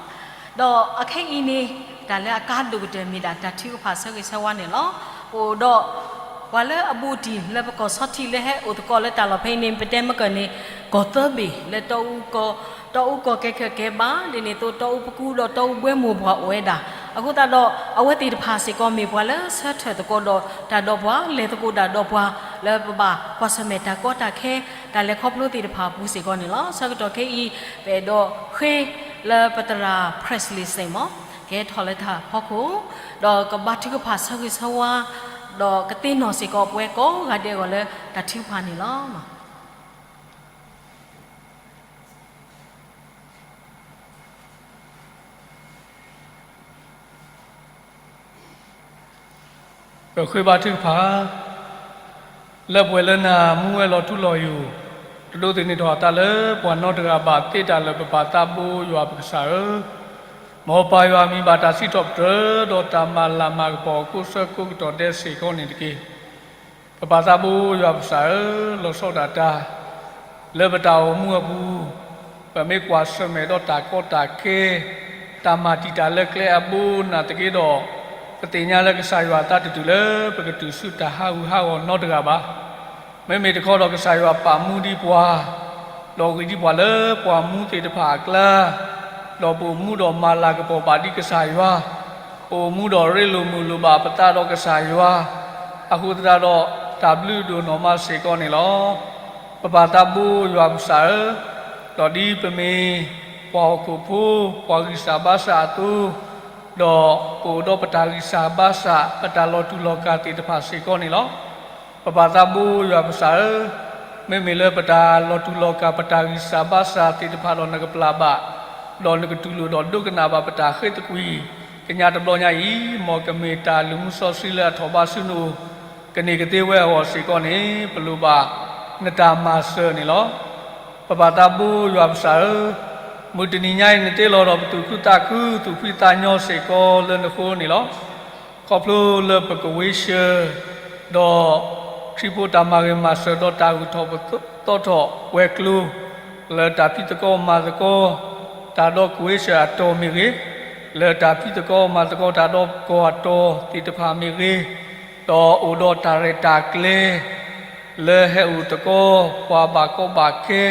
ဒီးအခဲအံၤန့ၣ် တၢ်လၢအကါဒိၣ်ကတၢၢ်မ့ၢ်ဒၣ်တၢ်ထုကဖၣ်ဆၢဂ့ၤဆၢဝါန့ၣ်လီၤ. ပအိၣ်ဒီး ပှၤလၢအဘူးတံၢ်လၢပကီၢ်ဆီထံးလၢဟဲအိၣ်သကိးလၢတၢ်လီၢ်ဖဲအံၤန့ၣ် ပတဲမ့ၢ်ကၢၢ်န့ၣ် ကီၢ်သၢဘ့ၣ်လၢ တီအူကီၢ်ကဲခၢၣ်ကဲဘါ ဒ်န့ၣ်အသိး တီအူပကူဒီးတီအူဘှဲမိၢ်ပှၢ်အိၣ်ဝဲဒၣ်. အဃိသတးဒီး အဝဲသ့ၣ်တဖၣ်စ့ၢ်ကီး မ့ၢ်ပှၤလၢဆၢထၢၣ်သကိးဒီးတၢ်ဒီးပှၤ လဲၤသကိးတၢ်ဒီးပှၤ လၢပဘၣ်ကွၢ်ဆၢၣ်မဲာ်တၢ်ကီတၢ်ခဲ တၢ်လဲၤခီဖျိသ့ၣ်တဖၣ်အပူၤစ့ၢ်ကီးန့ၣ်လီၤ. ဆၢကတီၢ်ခဲအံၤ ပအဲၣ်ဒိးဃ့လၢပသရၣ် Presley စ့ၢ်မး ကဟဲထီၣ်လၢတၢ်ဖီခိၣ် ဒီးကဘါထုကဖၣ်ဆၢဂ့ၤဆၢဝါ ဒီးကသ့ၣ်နီၣ်စ့ၢ်ကီးပဝဲကိးဂၤဒဲးအဂီၢ်လၢတၢ်ထုကဖၣ်န့ၣ်လီၤ. ပဃ့ဘါထုကဖၣ် လၢပှဲၤလၢနၤ မူဝဲလီၤထူလီၤယိာ်, တဒိးသန့ၤထီၣ်အသးလၢပှၤနီတဂၤဘၣ် သ့တၢ်လၢာ် ပပၢ်သးဘိယွၤပကစၢ်ဧၢ, မ်ပၢ်ယွၤမံၤဘၣ်တၢ်စံးထီၣ်ပတြၢၤ ဒီးတၢ်မၤလၤမၤကပီၤ ကိးဆၢကိးကတီၢ်ဒဲးစ့ၢ်ကီးန့ၣ်တက့ၢ်. ပပၢ်သးဘိယွၤပကစၢ်ဧၢ, လီၤဆီဒၣ်တၢ် လၢပတၢ်အိၣ်မူအပူၤ, ပမ့ၢ်ကွၢ်ဆၢၣ်မဲာ်ဒီးတၢ်ကီတၢ်ခဲ, တၢ်မၤတံာ်တာ်လၢကျဲအဘိနာ်သက့ဒီး, ပသ့ၣ်ညါလၢကစၢ်ယွၤအသးတတုၤလၢ ပကတုၤဆူတၢ်ဟးဂူာ်ဟးဂီၤနီတဂၤဘၣ်. မ့မ့ၢ်တခီဒီးကစၢ်ယွၤပာ်မူဒံးပှၤ, ဒီးဂ့ၤဒံးပှၤလၢပှၤမူသ့ၣ်တဖၣ်အကျါ, ဒီးပအိၣ်မူဒီးမၤလၤကပီၤဘၣ်ဒံးကစၢ်ယွၤ, ပအိၣ်မူဒီးရ့လိာ်မုာ်လိာ်ဘၣ်ပသးဒီးကစၢ်ယွၤ, အဃိသတးဒီးတၢ်ဘျုးဒိၣ်နီၢ်မးစ့ၢ်ကီးန့ၣ်လီၤ. ပပၢ်သးဘိယွၤပကစၢ်ဧၢ, ဒီးဒ်ပမ့ၢ်ပှၤဟီၣ်ခိၣ်ဖိ ပှၤဂံၢ်စၢ်ဘါစၢ်အသိး, ဒီးပအိၣ်ဒီးပတၢ်ဂံၢ်စၢ်ဘါစၢ် ပတၢ်လီၤတူာ်လီၤကာ်သ့ၣ်တဖၣ်စ့ၢ်ကီးန့ၣ်လီၤ. ပပၢ်သးဘိယွၤပကစၢ်ဧၢ, မ့မ့ၢ်လၢပတၢ်လီၤတူာ်လီၤကာ် ပတၢ်ဂံၢ်စၢ်ဘါစၢ်သ့ၣ်တဖၣ်ဒီးနကပျၢ်ဘၣ်, ဒီးနကတူၢ်လိာ်ဒီးဒိကနၣ်ဘၣ်ပတၢ်ဃ့သကွံာ်, ကညးတဘျီညါအံၤ မ်ကမ့ၢ်တၢ်လုၢ်မူစီဆှံလၢအထီၣ်ဘးဆူနအိၣ်, ကန့ၢ်ကသ့ဝဲအဂီၢ်စ့ၢ်ကီးန့ၣ် ပလိၣ်ဘၣ်နတၢ်မၤစၢၤန့ၣ်လီၤ. ပပၢ်သးဘိယွၤပစၢ်ဧၢ, မုၢ်တနံၤညါအံၤ နတ့လီၤဒီးပသူၣ်ခုသးခု သူၣ်ဖှံသးညီစ့ၢ်ကီးလၢနဃိန့ၣ်လီၤ. ခီဖျိလၢပကဝ့ၢ်ဆၢ ဒီးခရံာ်ဖိတၢ်မၤဂ့ၤမၤစၢၤ ဒီးတၢ်ဂုၤထီၣ်ပသီထီၣ်ဝဲၤကျိၤ လၢတၢ်ဖံးသကိးမၤသကိး တၢ်ဒီကဝ့ၢ်ဆၢအတီၢ်မ့ၢ်ဂ့ၤ, လၢတၢ်ဖံးသကိးမၤသကိး တၢ်ဒီကီၢ်အတီၢ်သ့ၣ်တဖၣ်မ့ၢ်ဂ့ၤ, ဒီးအိၣ်ဒီးတၢ်ရဲၣ်တၢ်ကျဲၤ လၢဟဲအိၣ်သကိး ပှၤဘၣ်ကီဘၣ်ခဲ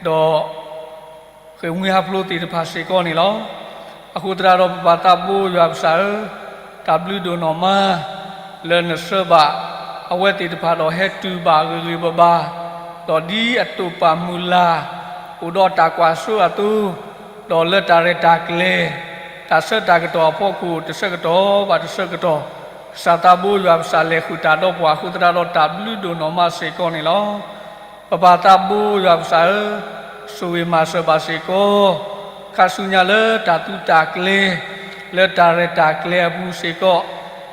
ဒီးဃ့ၢ်မှံဟးဖျိးသ့ၣ်တဖၣ်စ့ၢ်ကီးန့ၣ်လီၤ. အဃိသတးဒီး ပပၢ်သးဘိယွၤပစၢ်ဧၢ, တၢ်ဘျုးဒိၣ်နီၢ်မး လၢနဆှၢဘၣ်အဝဲသ့ၣ်တဖၣ်ဒီး ဟဲတုၤဘၣ်ဂ့ၤဂ့ၤဘၣ်ဘၣ်, ဒီးဒ်အတိာ်ပာ်မုၢ်လၢ် အိၣ်ဒီးတၢ်ကွၢ်စိအသိး, ဒီးလၢတၢ်ရဲၣ်တၢ်ကျဲၤ တၢ်ဆၢတၢ်ကတီၢ်အဖီခိၣ် တဆၢကတီၢ်ဘၣ်တဆၢကတီၢ်, ကစၢ်သးဘိယွၤပစၢ်လဲၤဃုာ်တၢ်ဒီးပှၤအဃိသတးဒီး တၢ်ဘျုးဒိၣ်နီၢ်မးစ့ၢ်ကီးန့ၣ်လီၤ. ပပၢ်သးဘိယွၤပစၢ်ဧၢ, ဆိၣ်ဂ့ၤမၤစၢၤဘၣ်စ့ၢ်ကီး ခါဆူညါလၢတၢ်သူတၢ်ကျဲၤ လၢတၢ်ရဲၣ်တၢ်ကျဲၤအပူၤစ့ၢ်ကီး,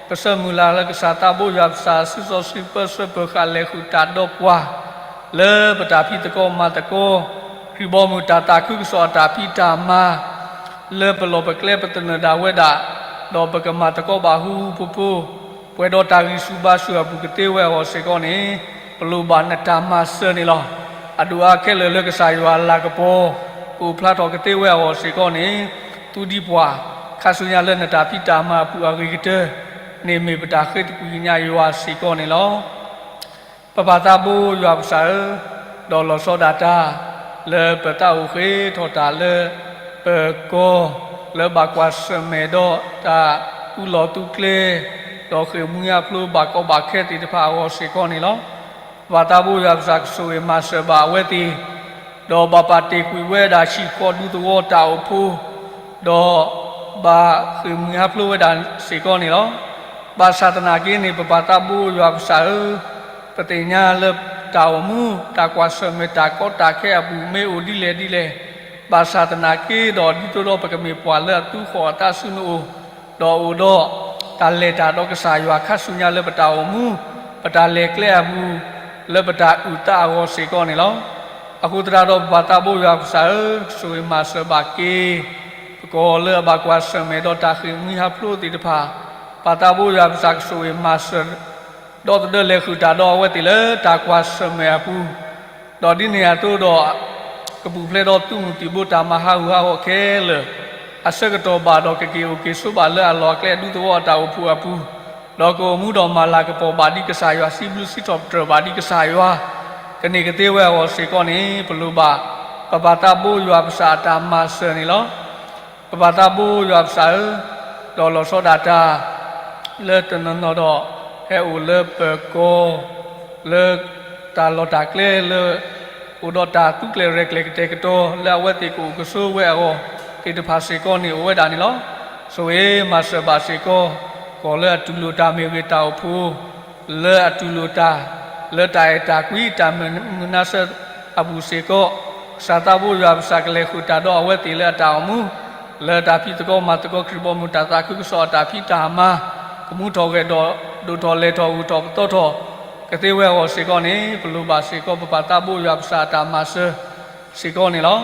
ပဆၢမုၢ်လၢ်လၢကစၢ်သးဘိယွၤပစၢ် စံးစီဆှံပၢဆှၢပၢဃာ်လဲၤဃုာ်တၢ်ဒီးပှၤ လၢပတၢ်ဖံးသကိးမၤသကိး, ခရံာ်ဘီမုၢ်တၢ်သးခုကစီၣ်အတၢ်ဖံးတၢ်မၤ လၢပလီၢ်ပကျဲပသနၢၣ်ဒၣ်ဝဲဒၣ်, ဒီးပကမၤသကိးဘၣ်ဟူဟူဖိဖိ, ပှဲၤဒီးတၢ်ဂံၢ်ဆူၣ်ဘါဆူၣ်အပူၤကသ့ဝဲအဂီၢ်စ့ၢ်ကီးန့ၣ်, ပလိၣ်ဘၣ်နတၢ်မၤစၢၤန့ၣ်လီၤ. အဒိၣ်အါခဲလၢာ်လၢကစၢ်ယွၤအလၤကပီၤ ကအိၣ်ဖျါထီၣ်ကသ့ဝဲအဂီၢ်စ့ၢ်ကီးန့ၣ်, သူဒံးပှၤ ခါဆူညါလၢနတၢ်ဖံးတၢ်မၤအပူၤအဂ့ၤကတၢၢ်န့ၣ် မ့ၢ်ပတၢ်ဃ့သကွံၢ်ကညးယွၤစ့ၢ်ကီးန့ၣ်လီၤ. ပပၢ်သးဘိယွၤပစၢ်ဧၢ, ဒီးလီၤဆီဒၣ်တၢ် လၢပတၢ်အိၣ်ဃ့ထီၣ်တၢ်လၢ ပကီၢ် လၢဘၣ်ကွၢ်ဆၢၣ်မဲာ်ဒီးတၢ်သူလီၤသူကျဲ ဒီးဃ့ၢ်မှံဟးဖျိးဘၣ်ကီဘၣ်ခဲသ့ၣ်တဖၣ်အဂီၢ်စ့ၢ်ကီးန့ၣ်လီၤ. ပပၢ်သးဘိယွၤပစၢ်ကဆိၣ်ဂ့ၤမၤစၢၤဘၣ်အဝဲသ့ၣ် ဒီးဘၣ်ပာ်တ့ၢ်ကွံာ်ဝဲဒၣ်ဟံၣ်ဃီဒူသဝီတၢ်အိၣ်ဖှိၣ်, ဒီးဘၣ်ဃ့ၢ်မှံဟးဖျိးဝဲဒၣ်စ့ၢ်ကီးန့ၣ်လီၤ. ဘၣ်ဆၣ်သနာ်က့န့ၣ် ပပၢ်သးဘိယွၤပစၢ်ဧၢ, ပသ့ၣ်ညါလၢတၢ်အိၣ်မူ တၢ်ကွၢ်ဆၢၣ်မဲာ်တၢ်ကီတၢ်ခဲအပူၤ မ့ၢ်အိၣ်ဒ်လဲၣ်ဒ်လဲၣ်, ဘၣ်ဆၣ်သနာ်က့ဒီး ဒ်သိးဒီးပကမ့ၢ်ပှၤလၢအသူဃီၤအသးဆူနအိၣ်, ဒီးအိၣ်ဒီးတၢ်လဲၤတၢ်ဒီးကစၢ်ယွၤခါဆူညါလၢပတၢ်အိၣ်မူ, ပတၢ်လဲၤကျဲအပူၤ, လၢပတၢ်အုၣ်သးအဂီၢ်စ့ၢ်ကီးန့ၣ်လီၤ. အဃိသတးဒီး ပပၢ်သးဘိယွၤပစၢ်ဧၢ, ကဆိၣ်ဂ့ၤမၤစၢၤဘၣ်က့ၤ ပကီၢ်လၢအဘၣ်ကွၢ်ဆၢၣ်မဲာ်ဒီးတၢ်ဃ့ၢ်မှံဟးဖျိးသ့ၣ်တဖၣ်, ပၢ်သးဘိယွၤပစၢ်ကဆိၣ်ဂ့ၤမၤစၢၤ ဒီသဒၢလဲၤဃုာ်တၢ်ဒီးအဝဲသ့ၣ်လၢတၢ်ကွၢ်ဆၢၣ်မဲာ်အပူၤ, ဒီးဒ်န့ၣ်အသိးဒီး ကပူၤဖျဲးဒီးသုးမုၢ်သံၣ်ဘိတၢ်မၤဟးဂူာ်ဟးဂီၤခဲလၢာ် အဆၢကတီၢ်ဘၣ်ဒီးကက့ၤအိၣ်က့ၤဆိးဘၣ်လၢအလီၢ်အကျဲအဒူသဝီအတၢ်အိၣ်ဖှိၣ်အပူၤ, ဒီးကအိၣ်မူဒီးမၤလၤကပီၤဘၣ်ဒ်ကစၢ်ယွၤ စံးဘျုးစံးထီၣ်ပတြၢၤဘၣ်ဒ်ကစၢ်ယွၤ ကန့ၢ်ကသ့ဝဲအဂီၢ်စ့ၢ်ကီးန့ၣ် ပလိၣ်ဘၣ် ပပၢ်သးဘိယွၤပစၢ်အတၢ်မၤစၢၤန့ၣ်လီၤ. ပပၢ်သးဘိယွၤပစၢ်ဧၢ, ဒီးလီၤဆီဒၣ်တၢ် လၢတနီၤနီၤဒီး ဟဲအိၣ်လၢပကီၢ် လၢတၢ်လီၢ်တၢ်ကျဲလၢ အိၣ်ဒီးတၢ်သူကျဲၤရဲၣ်ကျဲၤကတဲာ်ကတီၤ လၢအဝဲသ့ၣ်ကအိၣ်ကဆိးဝဲအဂီၢ်သ့ၣ်တဖၣ်စ့ၢ်ကီးန့ၣ် အိၣ်ဝဲဒၣ်န့ၣ်လီၤ. ဆိၣ်ဂ့ၤမၤစၢၤဘၣ်စ့ၢ်ကီး ကီၢ်လၢအတူၢ်လိာ်တၢ်မ့ၢ်ဂ့ၤ တၢ်အိၣ်ဖှိၣ် လၢအတူၢ်လိာ်တၢ် လၢတၢ်အဲၣ်တၢ်ကွံ တၢ်မုာ်မုာ်နါစၢၤအပူၤစ့ၢ်ကီး, ကစၢ်သးဘိယွၤပစၢ်ကလဲၤဃုာ်တၢ်ဒီးအဝဲသ့ၣ်လၢအတၢ်အိၣ်မူ လၢတၢ်ဖံးသကိးမၤသကိး ခရံာ်ဘီမုၢ်တၢ်သးခုကစီၣ်အတၢ်ဖံးတၢ်မၤ ကမူထီၣ်ဂဲၤဒီး ဒိၣ်ထီၣ်လဲၢ်ထီၣ်ဂုၢ်ထီၣ်ပသီထီၣ် ကသ့ဝဲအဂီၢ်စ့ၢ်ကီးန့ၣ် ပလိၣ်ဘၣ်စ့ၢ်ကီး ပပၢ်သးဘိယွၤပစၢ်အတၢ်မၤစၢၤစ့ၢ်ကီးန့ၣ်လီၤ.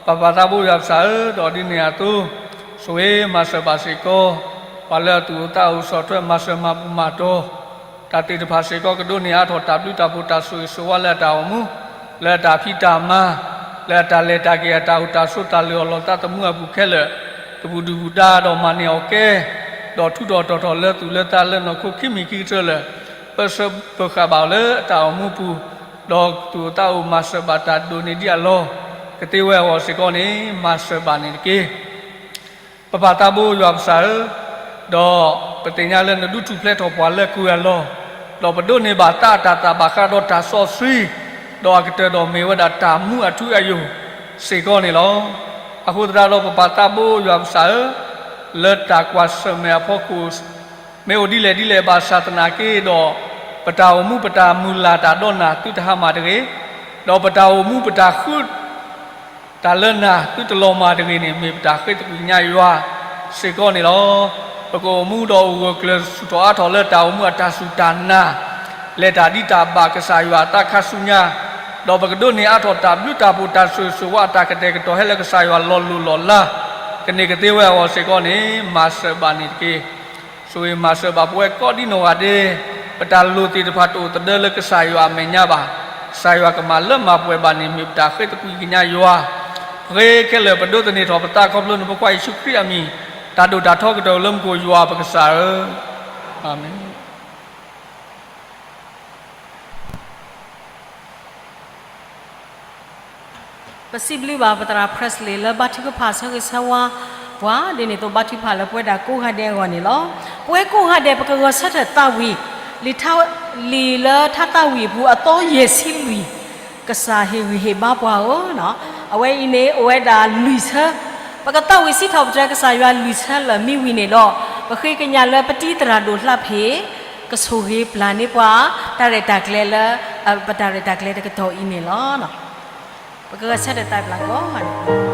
ပပၢ်သးဘိယွၤပစၢ်ဧၢ, ဒီးဒ်န့ၣ်အသိး ဆိၣ်ဂ့ၤမၤစၢၤဘၣ်စ့ၢ်ကီး ပှၤလၢအသူၣ်အိၣ်သးအိၣ် ဆီၣ်ထွဲမၤစၢၤမၤဘူၣ်မၤတီၤ တၢ်သ့ၣ်တဖၣ်စ့ၢ်ကီး ကဒိးန့ၢ်အါထီၣ်တၢ်ဘျုးတၢ်ဖှိၣ်တၢ်ဆိၣ်ဂ့ၤဆိၣ်ဝါလၢအတၢ်အိၣ်မူ, လၢအတၢ်ဖံးတၢ်မၤ, လၢအတၢ်လဲၤတၢ်က့ၤ အတၢ်အိၣ်တၢ်ဆိး တၢ်လုၢ်အီၣ်လီၤသးသမူအပူၤခဲလၢာ်, ကဘူၣ်ဒုၣ်ဘူၣ်ဒါဒီးမၤန့ၢ်အီၣ်ကဲ, ဒီးထူးထီၣ်တီၤထီၣ်လၢသူၣ်လၢသးလၢနီၢ်ခိခံမံၤခံကတၢၢ်လၢာ်, ပၢဆှၢပၢဃာ်ဘၣ်အီၤလၢအတၢ်အိၣ်မူပူၤ, ဒီးသူၣ်အိၣ်သးအိၣ်မၤစၢၤဘၣ်တၢ်ဒိၣ်န့ၢ်ဒံးအလီၢ်, ကသ့ဝဲအဂီၢ်စ့ၢ်ကီးန့ၣ် မၤစၢၤဘၣ်န့ၣ်တက့ၢ်. ပပၢ်သးဘိယွၤပစၢ်ဧၢ, ဒီးပသ့ၣ်ညါလၢနဒုးထူၣ်ဖျဲးထီၣ်ပှၤလၢကွံာ်အလီၢ်, ဒီးပဒိးန့ၢ်ဘၣ်သးအတၢ်သၣ်ဘၣ်ဃးဒီးတၢ်စီဆှံ, ဒီးအကတၢၢ်ဒီးမ့ၢ်ဝဲဒၣ်တၢ်မူအထူအယိာ်စ့ၢ်ကီးန့ၣ်လီၤ. အဃိသတးဒီးပပၢ်သးဘိယွၤပစၢ်ဧၢ, လၢတၢ်ကွၢ်ဆၢၣ်မဲာ်အဖီခိၣ် မ့ၢ်အိၣ်ဒ်လဲၣ်ဒ်လဲၣ်ဘၣ်ဆၣ်သနာ်က့ဒီး, ပတၢ်အိၣ်မူပတၢ်မုၢ်လၢ်တၢ်ဒီးနၤသုတဟါမၢ်တဂ့ၤ, ဒီးပတၢ်အိၣ်မူပတၢ်ဃု တၢ်လၢနၤသုတလီၤမၢ်တဂ့ၤန့ၣ် မ့ၢ်ပတၢ်ဃ့သကွံာ်ကညးယွၤစ့ၢ်ကီးန့ၣ်လီၤ. ပကအိၣ်မူဒီးအိၣ်ဂၢၢ်ကျၢၤဆူၣ်ထီၣ်အါထီၣ်လၢတၢ်အိၣ်မူအတၢ်စူၢ်တၢ်နာ်, လဲၤတၢ်ဒ်တၢ်ဘၣ်ကစၢ်ယွၤအသးခါဆူညါ, ဒီးပကဒိးန့ၢ်အါထီၣ်တၢ်ဘျုးတၢ်ဖှိၣ်တၢ်ဆိၣ်ဂ့ၤဆိၣ်ဝါအတၢ်ကတဲာ်ကတီၤဟဲလၢကစၢ်ယွၤလီၤလိၢ်လီၤလး ကန့ၢ်ကသ့ဝဲအဂီၢ်စ့ၢ်ကီးန့ၣ် မၤစၢၤဘၣ်န့ၣ်တက့ၢ်. ဆိၣ်ဂ့ၤမၤစၢၤဘၣ်ပဝဲကိးဒံနီၢ်ဂၤဒဲး, ပတၢ်လိၣ်သ့ၣ်တဖၣ်တအိၣ်သဒၢလၢကစၢ်ယွၤအမဲာ်ညါဘၣ်. ကစၢ်ယွၤကမၤလၢမၤပှဲၤဘၣ်န့ၣ် မ့ၢ်ပတၢ်ဃ့သကွံၢ်ကညးယွၤ. ပဃ့ခဲလၢာ်ပဒိးသန့ၤထီၣ်ပသးခီဖျိနဖိခွါယ့ၣ်ၡူးခရံာ်အမံၤ, တၢ်ဒိၣ်တၢ်ထီကတၢၢ်လၢမူခိၣ်ယွၤပကစၢ်ဧၢ, အၤမ့ၣ်. ပစံးဘျုးဘၣ်ပသရၣ် Presley လၢဘါထုကဖၣ်ဆၢဂ့ၤဆၢဝါပှၤ ဒ်န့ၣ်အသိးဘါထုကဖၣ်လၢပဝဲဒၣ်ကိးဂၤဒဲးအဂီၢ်န့ၣ်လီၤ. ပဝဲကိးဂၤဒဲးပကဂဲၤဆၢထၢၣ်သးဝံၣ်, လံာ်ထါ, လံာ်လၢထါသးဝံၣ်အပူၤအသီယဲၢ်ဆံလွံၢ်, ကစၢ်ဟ့ၣ်ဂံၢ်ဟ့ၣ်ဘါပှၤဧၢ, အဝဲအံၤန့ၣ်အိၣ်ဝဲဒၣ်လွံၢ်ဆၢ, ပကသးဝံၣ်စံးထီၣ်ပတြၢၤကစၢ်ယွၤလွံၢ်ဆၢလၢာ်မ့ၢ်ဝံၤန့ၣ်ဒီး ပဃ့ကညးလၢပတံၤသရၣ်ဒိၣ်လှဖ့ၣ် ကဆိၣ်ဂ့ၤပျၢ်န့ၢ်ပှၤ တၢ်ရဲၣ်တၢ်ကျဲၤလၢ ပတၢ်ရဲၣ်တၢ်ကျဲၤတကတီၢ်အံၤန့ၣ်လီၤ. ပကဂဲၤဆၢထၢၣ်သးဝံၣ်ပျၢ်ကိးဂၤဒဲး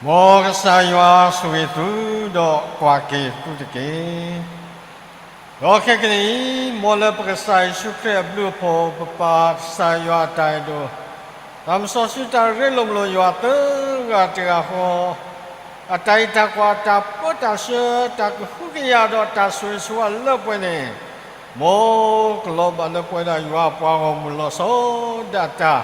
မ်ကစၢ်ယွၤဆိၣ်ဂ့ၤသုဒီးကွၢ်က့ၤသုတက့ၢ်. ဒီးခဲကနံၣ်အံၤ မ်လၢပကစၢ်ယ့ၣ်ၡူးခရံာ်အဘျုးအဖှိၣ် ပပၢ်ကစၢ်ယွၤအတၢ်အဲၣ်ဒိၣ်, တၢ်မၤစီဆှံတၢ်ရ့လိာ်မုာ်လိာ်ယွၤသၢဂၤတဂၤဃီ, အတၢ်အံးတၢ်ကွၢ် တၢ်ပၢတၢ်ဆှၢ တၢ်ကဟုကယာ်ဒီးတၢ်ဆိၣ်ဂ့ၤဆိၣ်ဝါလၢပှဲၤန့ၣ်, မ်ကလီၤဘၣ်လၢပဝဲဒၣ်ယွၤအပှၤဂီၢ်မုၢ်လီၤဆီဒၣ်တၢ်,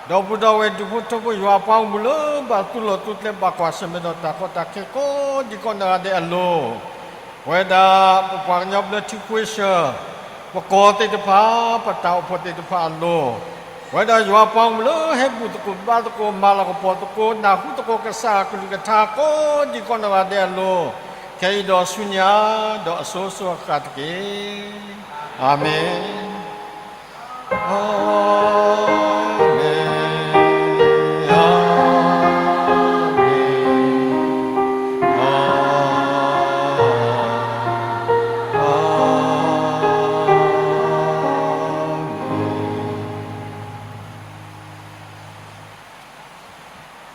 ဒီပုၢ်ဒီဝဲၢ်ဒူၣ်ဖိထၢဖိယွၤအပှၤဂီၢ်မုၢ်လၢဘၣ်သူၣ်လီၤသူၣ်ကျဲ ဘၣ်ကွၢ်ဆၢၣ်မဲာ်ဒီးတၢ်ကီတၢ်ခဲကိးဒံကိးနီၢ်ဂၤဒဲးအလိၤ, ပဝဲဒၣ်ပပှၤကညီဘျၢထံခဝ့ၡၢၣ်, ပကီၢ်သ့ၣ်တဖၣ်, ပတၢ်အိၣ်ဖှိၣ်သ့ၣ်တဖၣ်အလိၤ, ပဝဲဒၣ်ယွၤအပှၤဂီၢ်မုၢ်လၢဟဲဘူၣ်သကိးဘါသကိး မၤလၤကပီၤသကိး နၢ်ဟူသကိးကစၢ်အကလုၢ်ကထါ ကိးဒံကိးနီၢ်ဂၤဒဲးအလိၤ, ခဲအံၤဒီးဆူညါ, ဒီးအစိၤစိၤအဃၣ်ဃၣ်တက့ၢ်. အၤမ့ၣ်.